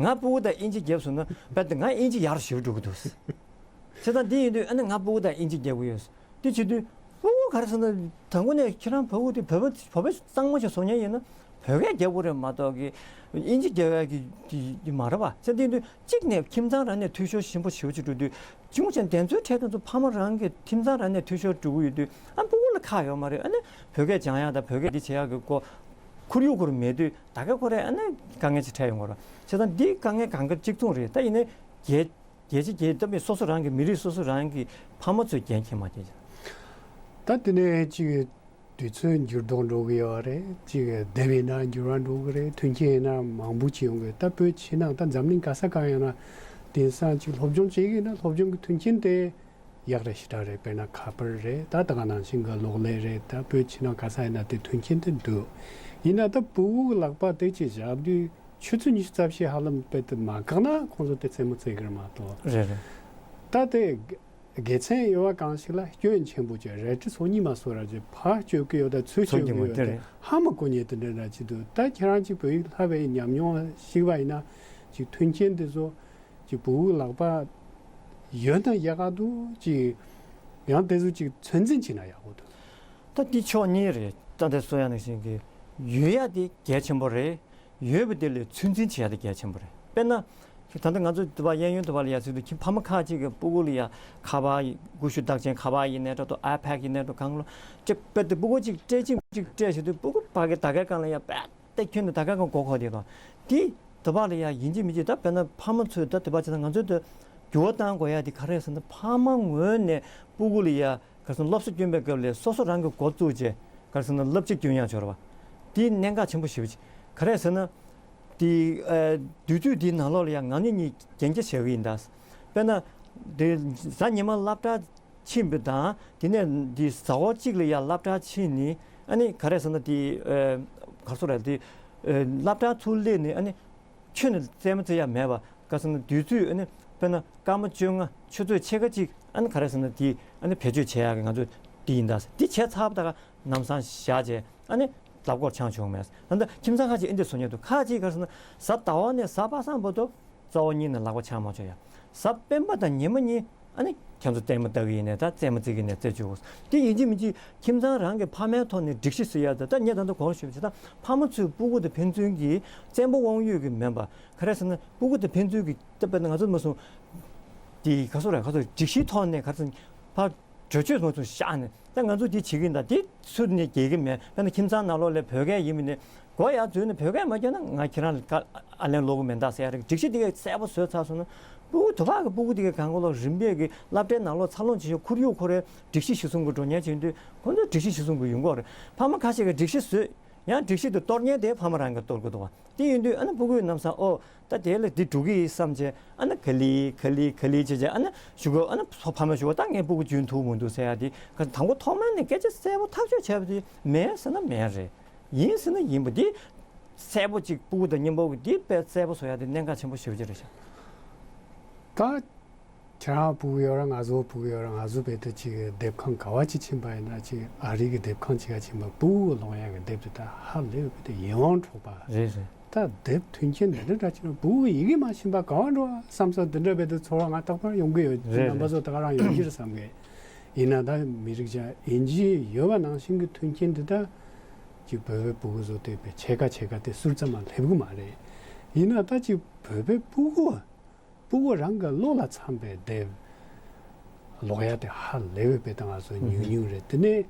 ང་སྤུ་གུ་དང་དབྱིན་ཇི་རྒྱབ་སོང་ན་རྦད་དེ་ང་དབྱིན་ཇི་ཡག་རུ་ཞེ་པོ་འགྲོ་གི་འདུག་ཟེར། བྱས་ཙང་འདི་ཡིན་དུས་ཨ་ནི་ང་སྤུ་གུ་དང་དབྱིན་ཇི་རྒྱབ་གི་ཡོད་ཟེར། དེ་བྱེད་དུས་སྤུ་གུ་ག་རེ་ཟེར་ན་དང་པོ་ནས་ཁྱེད་རང་བོད་གི་དེ་བོད་པ་བོད་པ་གཙང་མ་ཞིག་བཟོ་མཁན་ཡིན་ན་བོད་སྐད་རྒྱབ་དགོས་རེད་མ་གཏོགས་གི་དབྱིན་ཇི་རྒྱབ་ཡག་གི་གི་གི་མ་རེད་པ། བྱས་དུས་འདི་གཅིག་ནས་ཁྱིམ་ཚང་རང་ནས་འཐུས་ཤོར་ཆེན་པོ་ཞེ་པོ་ཅིག་འགྲོ་དུས་གཅིག་པུ་བྱས་དེ་ཚོའི་གྲས་དེ་ཚོ་ཕ་མ་རང་གི་ཁྱིམ་ཚང་རང་ནས་འཐུས་ཤོར་འགྲོ་གི་ཡོད་དུས་ཨ་སྤུ་གུ་ལ་ཁག་ཡོད་མ་རེད། ཨ་ནི་བོད་སྐད་སྦྱང་ཡག་དང་བོད་སྐད་འདི་བྱེད་ཡག་གི་སྒོ་ཁོར་ཡུག་ཁོ་རང་མེད་དུས་ད་ག་ཁོ་རང་ཨ་ནི་དཀའ་ངལ་ཅིག་འཕྲད་ཡོང་གི་རེད། བྱས་ཙང་འདི་དཀའ་ངལ་གང་ག་གཅིག་མཚུངས་རེད། ད་ཡིན་ནའི་རྒྱལ་རྒྱལ་སྤྱི་རྒྱལ་ཁབ་སོ་སོ་རང་གི་མི་རིགས་སོ་སོ་རང་གི་ཕ་མ་ཚོས་འགན་འཁྱེར་མ་འཁྱེར་ཅིག་ད་དེ་ནས་ཅིག་དུས་ཚོད་འགྱུར་ལྡོག་འགྲོ་གི་ཡོད་རེད། ཅིག་དེབ་ཡིན་ན་འགྱུར་བ་འགྲོ་གི་རེད། མཐུན་རྐྱེན་ཡིན་ན་མང་པོ་ཅིག་ཡོང་གི་རེད། ད་བོད་ཕྱི་ནང་ད་འཛམ་གླིང་ག་ས་གང་ཡིན་ན་དེང་སང་ཅིག་སློབ་སྦྱོང་བྱེད་ཀྱི་ཡིན་ན་སློབ་སྦྱོང་གི་མཐུན་རྐྱེན་དེ་ཡག་རེད་ཞེ་དྲག་རེད། དཔེར་ན་ཁ་པར་རེད། ད་ད་ག་ནང་བཞིན་གྱི་གློག་ཀླད་རེད། ད་བོད་ཕྱི་ནང་ག་ས་ཡིན་ན་དེ་མཐུན་རྐྱེན་དེ་འདུག་ཡིན་ན་ད་སྤུ་གུ་གི་ལག་པ་དེ་ཅིག་བཞག་དུས་ཆུ་ཚོད་ཉི་ཤུ་རྩ་བཞི་ཧ་ལམ་དཔེ་དེ་མ་འགག་ན་ཁོང་ཚོ་དེ་རྩེད་མོ་རྩེ་གི་རེད་མ་གཏོགས། རེད་རེད། ད་དེ་དགེ་མཚན་ཡོད་པ་གང་ཞིག་ལ་སྐྱོན་ཆེན་པོ་བྱས་རལ་གྲི་སོ་གཉིས་མ་སོ་ར་ཅིག་ཕར་གཅོད་ཀྱི་ཡོད་ད་ཚུར་གཅོད་ཀྱི་ཡོད་ད་ཧ་མ་གོ་ཉེ་དེ་འདྲ་འདྲ་ཅིག་འདུག་ད་ཁྱེད་རང་ཅིག་བོད་ཡིག་ལྷབ་པའི་ཉམས་མྱོང་ཞིག་པ་ཡིན་ན་ཅིག་མཐུན་རྐྱེན་དེ་ཚོ་ཅིག་བུ་གུ་ལག་པ་ཡོད་ན་ཡག་ག་འདུག་ཅིག་ཡང་དེ་ཚོ་ཅིག་ཚོད་འཛིན་བྱས་ན་ཡག་པོ་འདུག་ད་འདི་ཕྱོགས་གཉིས་རེད། ད་དེ་གསུང་ཡ་ནང་བཞིན་གྱི་ཡོད་ཡ་དེ་གལ་ཆེན་པོ་རེད། ཡོད་པ་དེ་ལས་ཚོད་འཛིན་བྱེད་ཡ་དེ་གལ་ཆེན་པོ་རེད། དཔེར་ན། ད་ལྟ་ང་ཚོ་དུ་བ་གཡས་གཡོན་དུ་བ་ལ་ཡ་ཟེར་དུས་ཁྱི་ཕ་མ་ཁག་ཅིག་གིས་སྤུ་གུ་ལ་ཡ་ཁ་པར་ཀུ་ཤུ་རྟགས་ཅན་ཁ་པར་ཡིན་ནའི་འདྲ་འདུག་ཨའི་པེཌ་ཡིན་ནའི་འདྲ་གང་ལོ་སྤྲད་པ་དེ་སྤུ་གུ་གཅིག་སྤྲད་ཅིག་གཅིག་སྤྲད་བྱེད་དུས་སྤུ་གུ་ཕ་གི་ད་གའི་སྒང་ལ་ཡ་པད་དེ་ཁྱོན་ནས་ད་གའི་སྒང་མགོ་འཁོར་བསྡད་དོ། དེ་དུ་བ་ལ་ཡ་ཡིན་གཅིག་མིན་གཅིག་ད་དཔེར་ན་ཕ་མ་ཚོས་ད་དུ་བ་བྱས་ན་ང་ཚོས་ད་འགྱུར་བ་གཏང་དགོས་ཡ་དེ་ག་རེ་ཟེར་ན་ཕ་མ་ངོས་ནས་སྤུ་གུ་ལ་ཡ། ག་རེ་ཟེར་ན་སློབ་གསོ་སྐྱོན་པའི་སྐབས་ལ་སོ་སོ་རང་གི་འགོ་བཙུགས་བྱས་ག་རེ་ཟེར་ན་བསླབ་བྱ་སྐྱོན་ཡག་ཆོག་རེད་པ། དེ་གནད་འགག་ཆེན་པོ་ཞེ་པོ་ཅིག་ག་རེ་ཟེར་ན། དེ་ཨ་དུས་ཚོད་དེའི་ནང་ལོགས་ལ་ཡང་ང་གཉིས་གཉིས་རྒྱན་ཆ་བཞག་གི་ཡིན་ད། དཔེར་ན། དེ་གཟའ་ཉི་མ་སློབ་གྲྭ་ཕྱིན་པ་དང་དེ་ནས་དེ་གཟའ་འཁོར་གཅིག་ལ་ཡང་སློབ་གྲྭ་ཕྱིན་ནས་ཨ་ནི་ག་རེ་ཟེར་ན་དེ་ཨ་ག་རེ་ཟེར་རེད་དེ་ཨ་སློབ་གྲྭ་ཚུར་སླེབས་ནས་ཨ་ནི། ཁྱོན་ནས་རྩེད་མོ་རྩེ་ཡ་མེད་པ་ག་ཟེར་ན་དུས་ཚོད་ཨ་ནི་དཔེར་ན་སྐར་མ་བཅོ་ལྔ་ཆུ་ཚོད་ཕྱེད་ཀ་གཅིག་ཨ་ནི་ག་རེ་ཟེར་ན་དེ་ཨ་ནི་བེད་སྤྱོད་བྱེད་ཡག་གི་ང་ཚོ་དེ་ཡིན་ད་ཟེར། དེ་བྱས་ཚར་བ་ད་ག་ལམ་སང་བཞག་བྱས་ཨ་ནི་ལག་པ་སྐོར་འཆང་བྱུང་མེད་ཟེར། ད་ལྟ་ཁྱིམ་ཚང་ཁ་ཅིག་ཨེ་འདྲ་བཟོ་མཁན་འདུག་ཁ་ཅིག་ག་རེ་ཟེར་ན་གཟའ་ཟླ་བ་ནས་གཟའ་པ་སངས་བར་དུ་གཙོ་བོ་གཉིས་ནས་ལག་པ་འཆང་མ་ཆོག་ཡ། གཟའ་སྤེན་པ་དང་ཉི་མ་གཉིས། ཨ་ནི་ཁྱེད་ཚོ་ལྟད་མོ་ལྟ་གི་ཡིན་ནའི་ད་རྩེད་མོ་རྩེ་གི་ཡིན་ནའི་རྩེ་བཅུག་གོ། དེ་ཡིན་གཅིག་མིན་གཅིག་ཁྱིམ་ཚང་རང་གི་ཕ་མའི་ཐོག་ནས་སྒྲིག་གཞི་བཟོ་ཡ་ད་ད་ངས་ད་ལྟ་གོང་ཞུས་པ་བྱས་ད་ཕ་མ་ཚོས་སྤུ་གུ་དང་ཕན་ཚུན་གྱི་བཙན་པོ་དབང་ཡོད་ཀྱི་མིན་པ་ག་རེ་ཟེར་ན་སྤུ་གུ་དང་ཕན་ཚུན་གྱི་ད་དཔེར་ན་ང་ཚོ་མ་སོང་དེ་ག་སོ་ར་ག་སོ་སྒྲིག་གཞིའི་ཐོག་ནས་ག་རེ་ཟེར་ན་ཕར་གྲོས་ཆོད་མ་སོང་བཞག་ནས་ད་ང་ཚོ་དེ་བྱེད་ཀྱི་ཡིན་ད་དེ་སུ་ནས་འགལ་གྱི་མེད། དཔེར་ན་ཁྱིམ་ཚང་ནང་ལོགས་ལ་བོད་སྐད་ཡིན་མིན་ནས། གོ་ཡག་འཛུལ་ནས་བོད་སྐད་མ་སྐྱོན་ན་ང་ཁྱེད་རང་ལ་ཨ་ལན་སློག་གི་མེད་ད་ཟེར་ཡ་རེད། སྒྲིག་གཞི་དེ་གས་གསལ་པོ་བཟོས་ཚར་སོང་ན་སྤུ་གུ་དུ་བག་གི་སྤུ་གུ་དེ་གས་གང་ག་ལོག་རིམ་པས་ཀྱི་སློབ་གྲྭའི་ནང་ལོགས་འཚར་ལོངས་བྱེད་ཆོག་ཁོར་ཡུག་ཁོ་རའི་སྒྲིག་གཞི་གཞིར་བཟུང་གི་འགྲོ་མཁན་བྱེད་དུས་ཁོ་ཚོ་སྒྲིག་གཞི་གཞིར་བཟུང་གི་ཡོང་གི་རེད། ཕ་མ་ཁ་ཤས་ཀྱིས་སྒྲིག་གཞི་བཟོས་ཡང་སྒྲིག་གཞི་དེ་གཏོར་མཁན་དེ་ཕ་མ་རང་གིས་གཏོར་གི་འདུག་བ། དེ་ཡིན་དུས་ཨ་ནི་སྤུ་གུའི་ལམ་སང་ཨོ་ད་དེ་ལ་འདི་འགྲོ་གི་ཡིན་བསམ་བྱས་ཨ་ནི་ག་ལེ་ག་ལེ་ག་ལེ་བྱས་བྱས་ཨ་ནི་གཞུག་གུ་ཨ་ནི་ཕ་མ་ཞུ་བ་ད་ངའི་སྤུ་གུ་རྒྱུན་ཐུག་མི་འདུག་ཟེར་ཡ་དེ་ག་དང་པོ་ཐོག་མ་ནས་སྐད་ཆ་གསལ་པོ་ཐག་ཆོད་བྱས་པ་དེ་མེད་ཟེར་ན་མེད་རེད། ཡིན་ཟེར་ན་ཡིན་པ་འདི་གསལ་པོ་གཅིག་སྤུ་གུ་དང་མཉམ་པོ་གི་འདི་དཔེ་གསལ་པོ་བཟོ་ཡ་དེ་གནད་འགག་ཆེན་པོ་ཞེ་པོ་ཅིག་རེད་ཤག་ད་ཁྱེད་རང་སྤུ་གུ་ཡོད་ར་ང་ཚོ་སྤུ་གུ་ཡོད་ར་ང་ཚོ་བལ་དུ་ཅིག་དེབ་ཁང་ག་བ་ཅིག་ཕྱིན་པ་ཡིན་ན་ཅིག་ཨ་རི་གི་དེབ་ཁང་ཅིག་ག་ཕྱིན་པ་སྤུ་གུ་ཀློག་ཡ་གི་དེབ་དེ་ད་ཧ་ལས་པའི་དེ་ཡིད་དབང་འཕྲོག་པ་རེད་རེད། ད་དེབ་མཐུན་རྐྱེན་འདི་འདྲ་འདྲ་ཅིག་ན་སྤུ་གུ་ཡི་གེ་མ་ཤེས་པ་ག་བ་འགྲོ་བསམ་ས་འདི་འདྲ་བལ་དུ་ཚོར་བ་ང་རྟག་པར་ཡོང་གི་ཡོད། རེད་རྣམ་པ་ཚོ་ད་ག་རང་ཡོང་གི་རེད་བསམ་གི། ཡིན་ན་ད་མི་རིགས་ཅན་ཡིན་གྱི་ཡོད་པ་ནང་བཞིན་གྱི་མཐུན་རྐྱེན་འདི་ད་ཅིག་བོད་པའི་སྤུ་གུ་ཚོ་དེ་བས་ཕྱེད་ཀ་ཕྱེད་ཀ་དེ་ཟུར་ཙམ་མ་སླེབས་གི་མ་རེད། ཡིན་ན་ད་ཅིག་བོད་པའི་སྤུ་གུ་སྤུ་གུ་རང་གི་བློ་ལ་འཚམ་པའི་དེབ་ཀློག་ཡ་དེ་ཧ་ལས་པའི་དཔེ་དང་ང་ཚོ་ཉུང་ཉུང་རེད། དེ་ནས་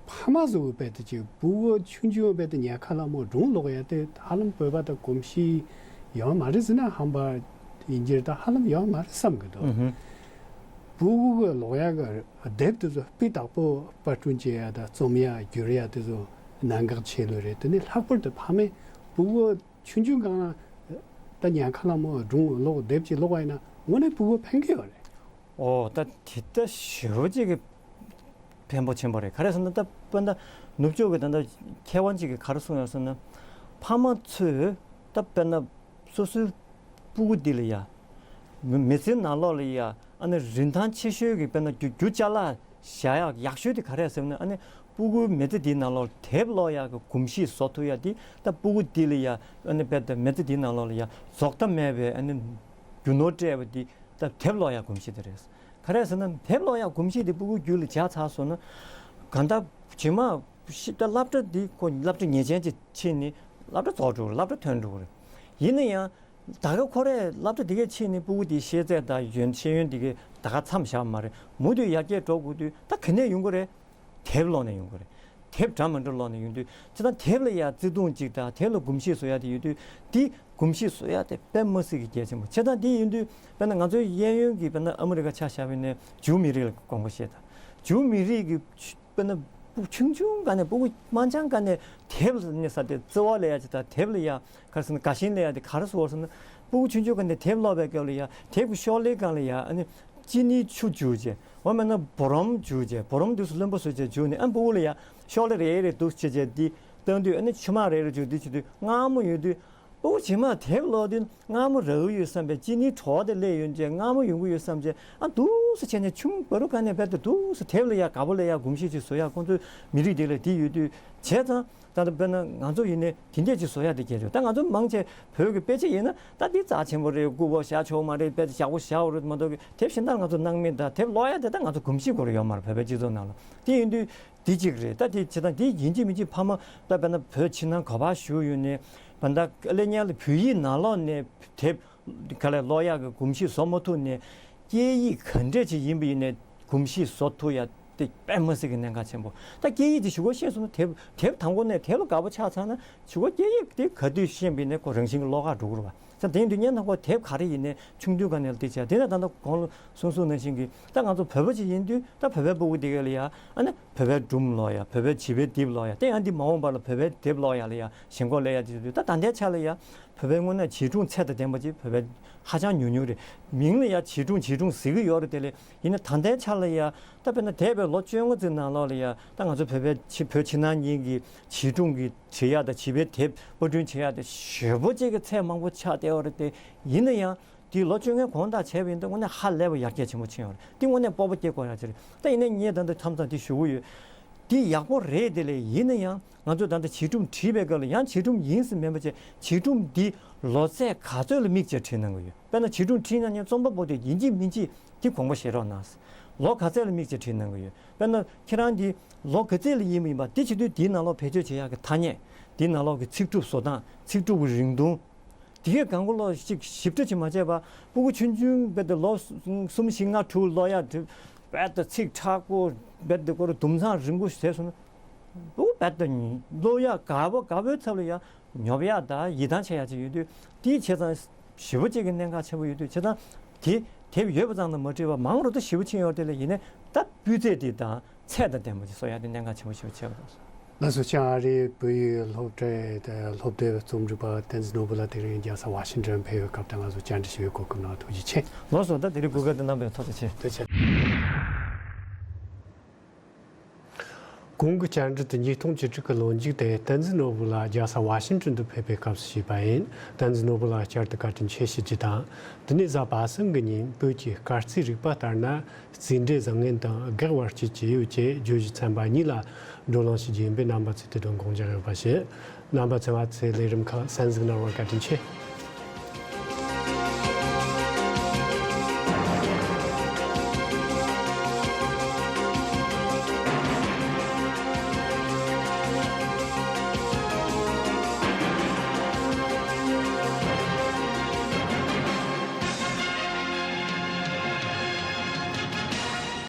ཕ་མ་ཚོ་གི་དཔེ་དེ་ཅིག་སྤུ་གུ་ཆུང་ཆུང་དཔེ་དེ་ཉལ་ཁ་ལ་མོ་སྒྲུང་ཀློག་ཡ་དེ་ཧ་ལམ་བོད་པ་དང་གོམས་གཤིས་ཡོད་མ་རེད་ཟེར་ན་ཧམ་པ་ཡིན་གྱི་རེད། ད་ཧ་ལམ་ཡོད་མ་རེད་བསམ་གི་འདུག་ཨུ་ཧུ། སྤུ་གུ་གི་ཀློག་ཡ་གི་དེབ་དེ་ཚོ་དཔེ་དག་པོ་པར་སྐྲུན་བྱེད་ཡ་དང་རྩོམ་ཡ་བསྒྱུར་ཡ་དེ་ཚོ་གནད་འགག་ཆེ་ལོས་རེད། དེ་ནས་ལྷག་པར་དུ་ཕ་མས་སྤུ་གུ་ཆུང་ཆུང་སྒང་ལ་ད་ཉལ་ཁ་ལ་མོ་སྒྲུང་ཀློག་དེབ་ཅིག་ཀློག་པ་ཡིན་ན་དངོས་གནས་སྤུ་གུ་ཕན་གི་ཡོད་རེད། ཨོ་ད་དེ་ལྟ་ཞེ་པོ་ཅིག་གི་ཕན་པོ་ཆེན་པོ་རེད། ག་རེ་ཟེར་ན་ད་དཔེར་ན་ནུབ་ཕྱོགས་ཀྱི་ད་ལྟ་མཁས་དབང་ཅིག་གིས་ག་རེ་གསུངས་ཡོད་ཟེར་ན། ཕ་མ་ཚོས་ད་དཔེར་ན་སོ་སོའི་སྤུ་གུ་འདི་ལ་ཡ། མི་མི་ཚེ་ནང་ལོགས་ལ་ཡ་ཨ་ནི་རིན་ཐང་ཆེ་ཤོས་ཀྱི་དཔེར་ན་རྒྱུ་རྒྱུ་ཅ་ལག་བཞག་ཡག་ཡག་ཤོས་དེ་ག་རེ་ཟེར་ན། ཨ་ནི་སྤུ་གུའི་མི་ཚེ་འདིའི་ནང་ལོགས་དེབ་ཀློག་ཡག་གི་གོམས་གཤིས་བཟོ་ཐུབ་ཡག་འདི་ད་སྤུ་གུ་འདི་ལ་ཡ་ཨ་ནི་དཔེར་ན་མི་ཚེ་འདིའི་ནང་ལོགས་ལ་ཡ་རྫོགས་མཐའ་མེད་པའི་ཨ་ནི་རྒྱུ་ནོར་སྤྲད་པ་འདི་ད་དེབ་ཀློག་ཡག་གོམས་གཤིས་དེ་རེད། ག་རེ་ཟེར་ན་དེབ་ཀློག་ཡག་གོམས་གཤིས་དེ་སྤུ་གུའི་རྒྱུད་ལ་འཇགས་ཚར་སོང་ན། གང་ལྟར་རྗེས་མ་ཤི་ད་སློབ་གྲྭ་འདི་ཁོ་སློབ་གྲྭ་ངེས་ཅན་ཅིག་ཕྱིན་ནས་སློབ་གྲྭ་རྫོགས་འགྲོ་གི་རེད། སློབ་གྲྭ་ཐོན་འགྲོ་གི་རེད། ཡིན་ན་ཡང་ད་ག་ཁོ་རས་སློབ་གྲྭ་དེ་གས་ཕྱིན་ནས་སྤུ་གུ་དེའི་ཤེས་ཚད་དང་ཡོན་ཤེས་ཡོན་དེ་གས་ད་ག་མཚམས་བཞག་མ་རེད། མུ་མཐུད་ཡར་རྒྱས་འགྲོ་དགོས་དུས་ད་ག་ནས་ཡོང་གི་རེད། དེབ་ཀློག་ནས་ཡོང་གི་རེད། དེབ་འདྲ་མི་འདྲ་ཀློག་ནས་ཡོང་དུས་ཅི་ད་དེབ་ལ་ཡ་བརྩེ་དུང་ཅིག་དང་དེབ་ལ་གོམས་གཤིས་བཟོ་ཡ་དེ་ཡོད་དུས་དེ་གོམས་གཤིས་བཟོ་ཡ་དེ་དཔེ་མི་སྲིད་ཀྱི་གལ་ཆེན་པོ་བྱས་ཙང་། དེ་ཡིན་དུས་དཔེར་ན་ང་ཚོའི་གཡས་གཡོན་གྱི་དཔེར་ན་ཨ་མི་རི་ཀ་ཆ་བཞག་པ་ཡིན་ན་ཇུའུ་མི་རིགས་ལ་དགོངས་པ་བཞེས་དང་། ཇུའུ་མི་རིགས་ཀྱི་དཔེར་ན་སྤུ་ཆུང་ཆུང་སྒང་ནས་སྤུ་གུ་དམར་འབྱར་སྒང་ནས་དེབ་ལ་ནི་ས་དེ་བརྩེ་བ་ལབ་ཡ་ཅིག་དང་དེབ་ལ་ཡ་ག་རེ་ཟེར་ན་དགའ་ཞེན་ལབ་ཡ་དེ་ག་རེ་བཟོ་བ་ཟེར་ན། སྤུ་གུ་ཆུང་ཆུང་སྒང་ནས་དེབ་ཀློག་པའི་སྐབས་ལ་ཡ་དེབ་ཀྱི་ཤོག་ལྷེ་སྒང་ལ་ཡ་ཨ་ནི་ཅི་ནི་ཆུ་བྱུགས་བྱས། འོ་མེད་ན་བུ་རམ་བྱུགས་བྱས། བུ་རམ་དུས་སུ་རློན་པ་བཟོས་བྱས་བྱུགས་ནས་ཨ་སྤུ་གུ་ལ་ཡ་ཤོག་ལྷེ་རེ་རེ་འདུག་བྱས་བྱས་འདི་བཏང་དུས་ཨ་ནི་ཆུ་མར་རེ་རེ་བྱུགས་འདི་བྱེད་དུས་མངར་མོ་ཡོད་དུས། ཨོ་རྗེས་མ་དེབ་ཀློག་དུས་མངར་མོ་རག་གི་ཡོད་བསམ་པས། ཅི་ནི་བྲོ་བ་དེ་སླེབས་ཡོང་བྱས་མངར་མོ་ཡོང་གི་ཡོད་བསམ་བྱས་ཨ་འདུག་སེ་བྱས་ནས་ཆུང་བ་རུ་ག་ནས་བལ་དུ་འདུག་སེ་དེབ་ལ་ཡ་དགའ་པོ་ལ་ཡ་གོམས་གཤིས་ཅིག་བཟོ་ཡ་ཁོང་ཚོའི་མི་རིགས་དེ་ལ་དེ་ཡོད་དུས་བྱས་ཙང་། ད་ལྟ་དཔེར་ན་ང་ཚོ་ཡིན་ནའི་དེ་འདྲས་ཅིག་བཟོ་ཡ་དེ་གལ་ཆེ། ད་ང་ཚོ་མང་ཆེ་བོད་ཀྱི་དཔེ་ཆ་ཡིན་ན་ད་འདི་རྩ་ཆེན་པོ་རེད། རྐུབ་བོ་བཞག་ཆོག་མ་རེད། དཔེ་ཆ་ཞག་པོ་བཞག་འོ་རེད་མ་གཏོགས་ཀྱི་དེབ་གཞན་དག་ང་ཚོ་སྣང་མེད་དང་དེབ་ཀློག་ཡ་དེ་ད་ང་ཚོ་གོམས་གཤིས་སྐོར་ཡོད་མ་རེད། བོད་པའི་སྤྱི་ཚོགས་ནང་ལ་དེ་ཡིན་དུས། འདི་གཅིག་རེད། ད་དེ་བྱེད་སྟངས་དེ་ཡིན་གཅིག་མིན་གཅིག་ཕ་མ་ད་དཔེར་ན་བོད་ཕྱི་ནང་ག་པར་བཞུགས་ཡོད་ནའི་བར་ད་ཀླད་རྙིང་ལ་བོད་ཡིག་ནང་ལོགས་ནས་དེབ་ག་ལེར་ཀློག་ཡག་གི་གོམས་གཤིས་བཟོ་མ་ཐུབ་ནས་སྐད་ཡིག་ག་འདྲས་ཅིག་ཡིན་པ་ཡིན་ནའི་གོམས་གཤིས་བཟོ་ཐུབ་ཡག་དེ་དཔེ་མི་སྲིད་ཀྱི་གནད་འགག་ཆེན་པོ། ད་སྐད་ཡིག་དེ་གཞུག་གུ་ཤེས་སོང་ན་དེབ་དེབ་དང་པོ་ནས་དེབ་ལ་དགའ་པོ་ཆགས་ཚར་ན་གཞུག་གུ་སྐད་ཡིག་དེ་ག་དུས་ཤེས་པ་ཡིན་ནའི་ཁོ་རང་བཞིན་གྱིས་ཀློག་ག་འགྲོ་གི་རེད་པ། ཙང་དེ་ཡིན་དུས་སྔོན་ན་ཁོ་དེབ་ག་རེ་ཡིན་ནའི་ཆུང་དུས་སྒང་ནས་ལ་དེ་བྱས། དེ་ནས་ད་ལྟ་གོང་ལ་གསུངས་གསུངས་ནང་བཞིན་གྱི་ད་ང་ཚོ་བོད་པ་ཅིག་ཡིན་དུས་ད་བོད་པའི་སྤུ་གུ་དེ་ག་ལ་ཡ་ཨ་ནི་བོད་པའི་སྒྲུང་ཀློག་ཡ། བོད་པའི་བྱིས་པའི་དེབ་ཀློག་ཡ། དེ་ཡང་འདི་མ་འོངས་པ་ལ་བོད་པའི་དེབ་ཀློག་ཡ་ལ་ཡ་ཞེན་ཁོག་སླེབས་ཡ་དེ་དུས་ད་ད་ལྟའི་ཆ་ལ་ཡ་བོད་པའི་དངོས་གནས་བྱིས་སྒྲུང་ཚད་དང་ལྡན་པ་ཅིག་བོད་པའི་ཧ་ཅང་ཉུང་ཉུང་རེད། མིང་ལ་ཡ་བྱིས་སྒྲུང་བྱིས་སྒྲུང་ཟེར་གྱི་ཡོད་རེད། དེ་ལས་ཡིན་ན་ད་ལྟའི་ཆ་ལ་ཡ་ད་དཔེར་ན་འདས་པའི་ལོ་བཅོ་ལྔ་ཙམ་ནང་ལོགས་ལ་ཡ་ད་ང་ཚོ་བོད་པའི་ཕྱི་བོད་ཕྱི་ནང་གཉིས་ཀྱི་བྱིས་སྒྲུང་གི་བྲིས་ཡག་དང་བྱིས་པའི་དེབ་པར་སྐྲུན་བྱེད་ཡག་དེ་ཞེ་པོ་ཅིག་གི་ཚད་མང་པོ་ཆགས་བསྡད་ཡོད་རེད་དེ། ཡིན་ན་ཡང་དེའི་ལོ་བཅོ་ལྔའི་གོང་དང་བྱས་པ་ཡིན་ན་དངོས་གནས་ཧ་ལས་པ་ཡར་རྒྱས་ཆེན་པོ་ཕྱིན་ཡོད་རེད། དེ་དངོས་གནས་སྤོབས་པ་སྐྱེ་དགོས་ཡག་ཅིག་རེད། ད་ཡིན་ན་ངས་ད་ལྟ་མཚམས་མཚམས་དེ་ཞུ་གི་ཡོད། དེ་ཡག་པོ་རེད། དེ་ལས་ཡིན་ན་ཡང་ང་ཚོས་ད་ལྟ་བྱིས་སྒྲུང་བྲིས་པའི་སྐབས་ལ་ཡང་བྱིས་སྒྲུང་ཡིན་ཟེར་མིན་པ་བྱས་བྱིས་སྒྲུང་འདི་ལོ་ཚད་ག་ཚོད་ལ་དམིགས་བྱས་བྲིས་གནང་གི་ཡོད། དཔེར་ན་བྱིས་སྒྲུང་བྲིས་གནང་མཁན་རྩོམ་པ་པོ་དེ་ཡིན་གཅིག་མིན་གཅིག་དེ་དགོངས་པ་བཞེས་རོགས་གནང་། ལོ་ག་ཚད་ལ་དམིགས་བྱས་བྲིས་གནང་གི་ཡོད། དཔེར་ན་ཁྱེད་རང་གིས་ལོ་ག་ཚད་ལ་ཡིན་པ་ཡིན་པ་དེ་བྱེད་དུས་དེའི་ནང་ལོགས་བེད་སྤྱོད་བྱེད་ཡག་གི་ཐ་སྙད། དེའི་ནང་ལོགས་ཀྱི་ཚིག་གྲུབ་བཟོ་སྟངས། ཚིག་གྲུབ་ཀྱི་རིང་ཐུང་། དེ་གའི་གང་གོ་ལོ་ཞིག་ཞིབ་ཕྲ་ཅིག་མ་བྱས་པ་སྤུ་གུ་ཆུང་ཆུང་རྦད་དེ་ལོ་གསུམ་བཞི་ལྔ་དྲུག་ཀློག་ཡག་དེ་རྦད་དེ་ཚིག་མཁྲེགས་པོ་རྦད་དེ་ཁོ་རང་དུམ་ཚང་རིང་པོ་ཞིག་བྱས་སོང་ན། སྤུ་གུ་རྦད་དེ་ཀློག་ཡག་དགའ་པོ་དགའ་པོའི་ཚབ་ལ་ཡ་ཉོབ་ཡག་དང་ཡིད་ཐང་ཆད་ཡག་ཅིག་ཡོད་དུས་དེའི་བྱས་ཙང་ཞེ་པོ་ཅིག་གི་གནད་འགག་ཆེན་པོ་ཡོད་དུས་བྱས་ཙང་དེ་དེབ་ཡོད་པ་ཙམ་དུ་མ་བྲིས་པར་མང་རུ་དུ་ཞེ་པོ་ཕྱིན་ཡོད་དེ་ལས་ཡིན་ནའི་ད་སྤུས་ཚད་དེ་དང་ཚད་དང་ལྡན་པ་ཅིག་བཟོ་ཡག་དེ་གནད་འགག་ཆེན་པོ་ཞེ་པོ་ཆེ་བ་རེད། ལགས་སོ། བྱང་ཨ་རིའི་བོད་ཡིག་སློབ་གྲྭའི་དེ་སློབ་དེབ་རྩོམ་སྒྲིག་པ་བསྟན་འཛིན་ནོར་བུ་ལགས་དེ་རིང་རྒྱལ་ས་ཝ་ཤིང་ཏོན་ཕེབས་པའི་སྐབས་དེ་ང་ཚོ་བཅར་འདྲི་ཞུ་བའི་གོ་སྐབས་གནང་བ་ཐུགས་རྗེ་ཆེ། ལགས་སོ། ད་དེ་རིང་གོ་སྐབས་དེ་གནང་བའི་ཐུགས་རྗེ་ཆེ། ཐུགས་རྗེ་ཆེ། གོང་གི་བཅར་འདྲི་དེ་ཉིས་སྟོང་བཅུ་དྲུག་གི་ལོ་མཇུག་དེ་བསྟན་འཛིན་ནོར་བུ་ལགས་རྒྱལ་ས་ཝ་ཤིང་ཏོན་དུ་ཕེབས་པའི་སྐབས་སུ་བྱས་པ་ཡིན། བསྟན་འཛིན་ནོར་བུ་ལགས་བསྐྱར་དུ་བཀའ་དྲིན་ཆེ་ཞུ་རྒྱུ་དང་། འདི་ནས་གཟའ་པ་སངས་ཀྱི་ཉིན་བོད་ཀྱི་སྐར་རྩིས་རིག་པ་ལྟར་ན། རྩིས་འབྲས་བཟང་ངན་དང་དགག་པ་བཅས་ཀྱི་ཡོད་ཅེས་བརྗོད་གཞི་ཚན་པ་གཉིས་ལ་བགྲོ་གླེང་ཞུ་རྒྱུ་ཡིན་པས་རྣམ་པ་ཚོས་དེ་དོན་དགོངས་འཇགས་ཡོད་པ་ཞུ། རྣམ་པ་ཚོས་ང་ཚོའི་ལས་རིམ་ཁག་གསན་གཟིགས་གནང་བར་བཀའ་དྲིན་ཆེ།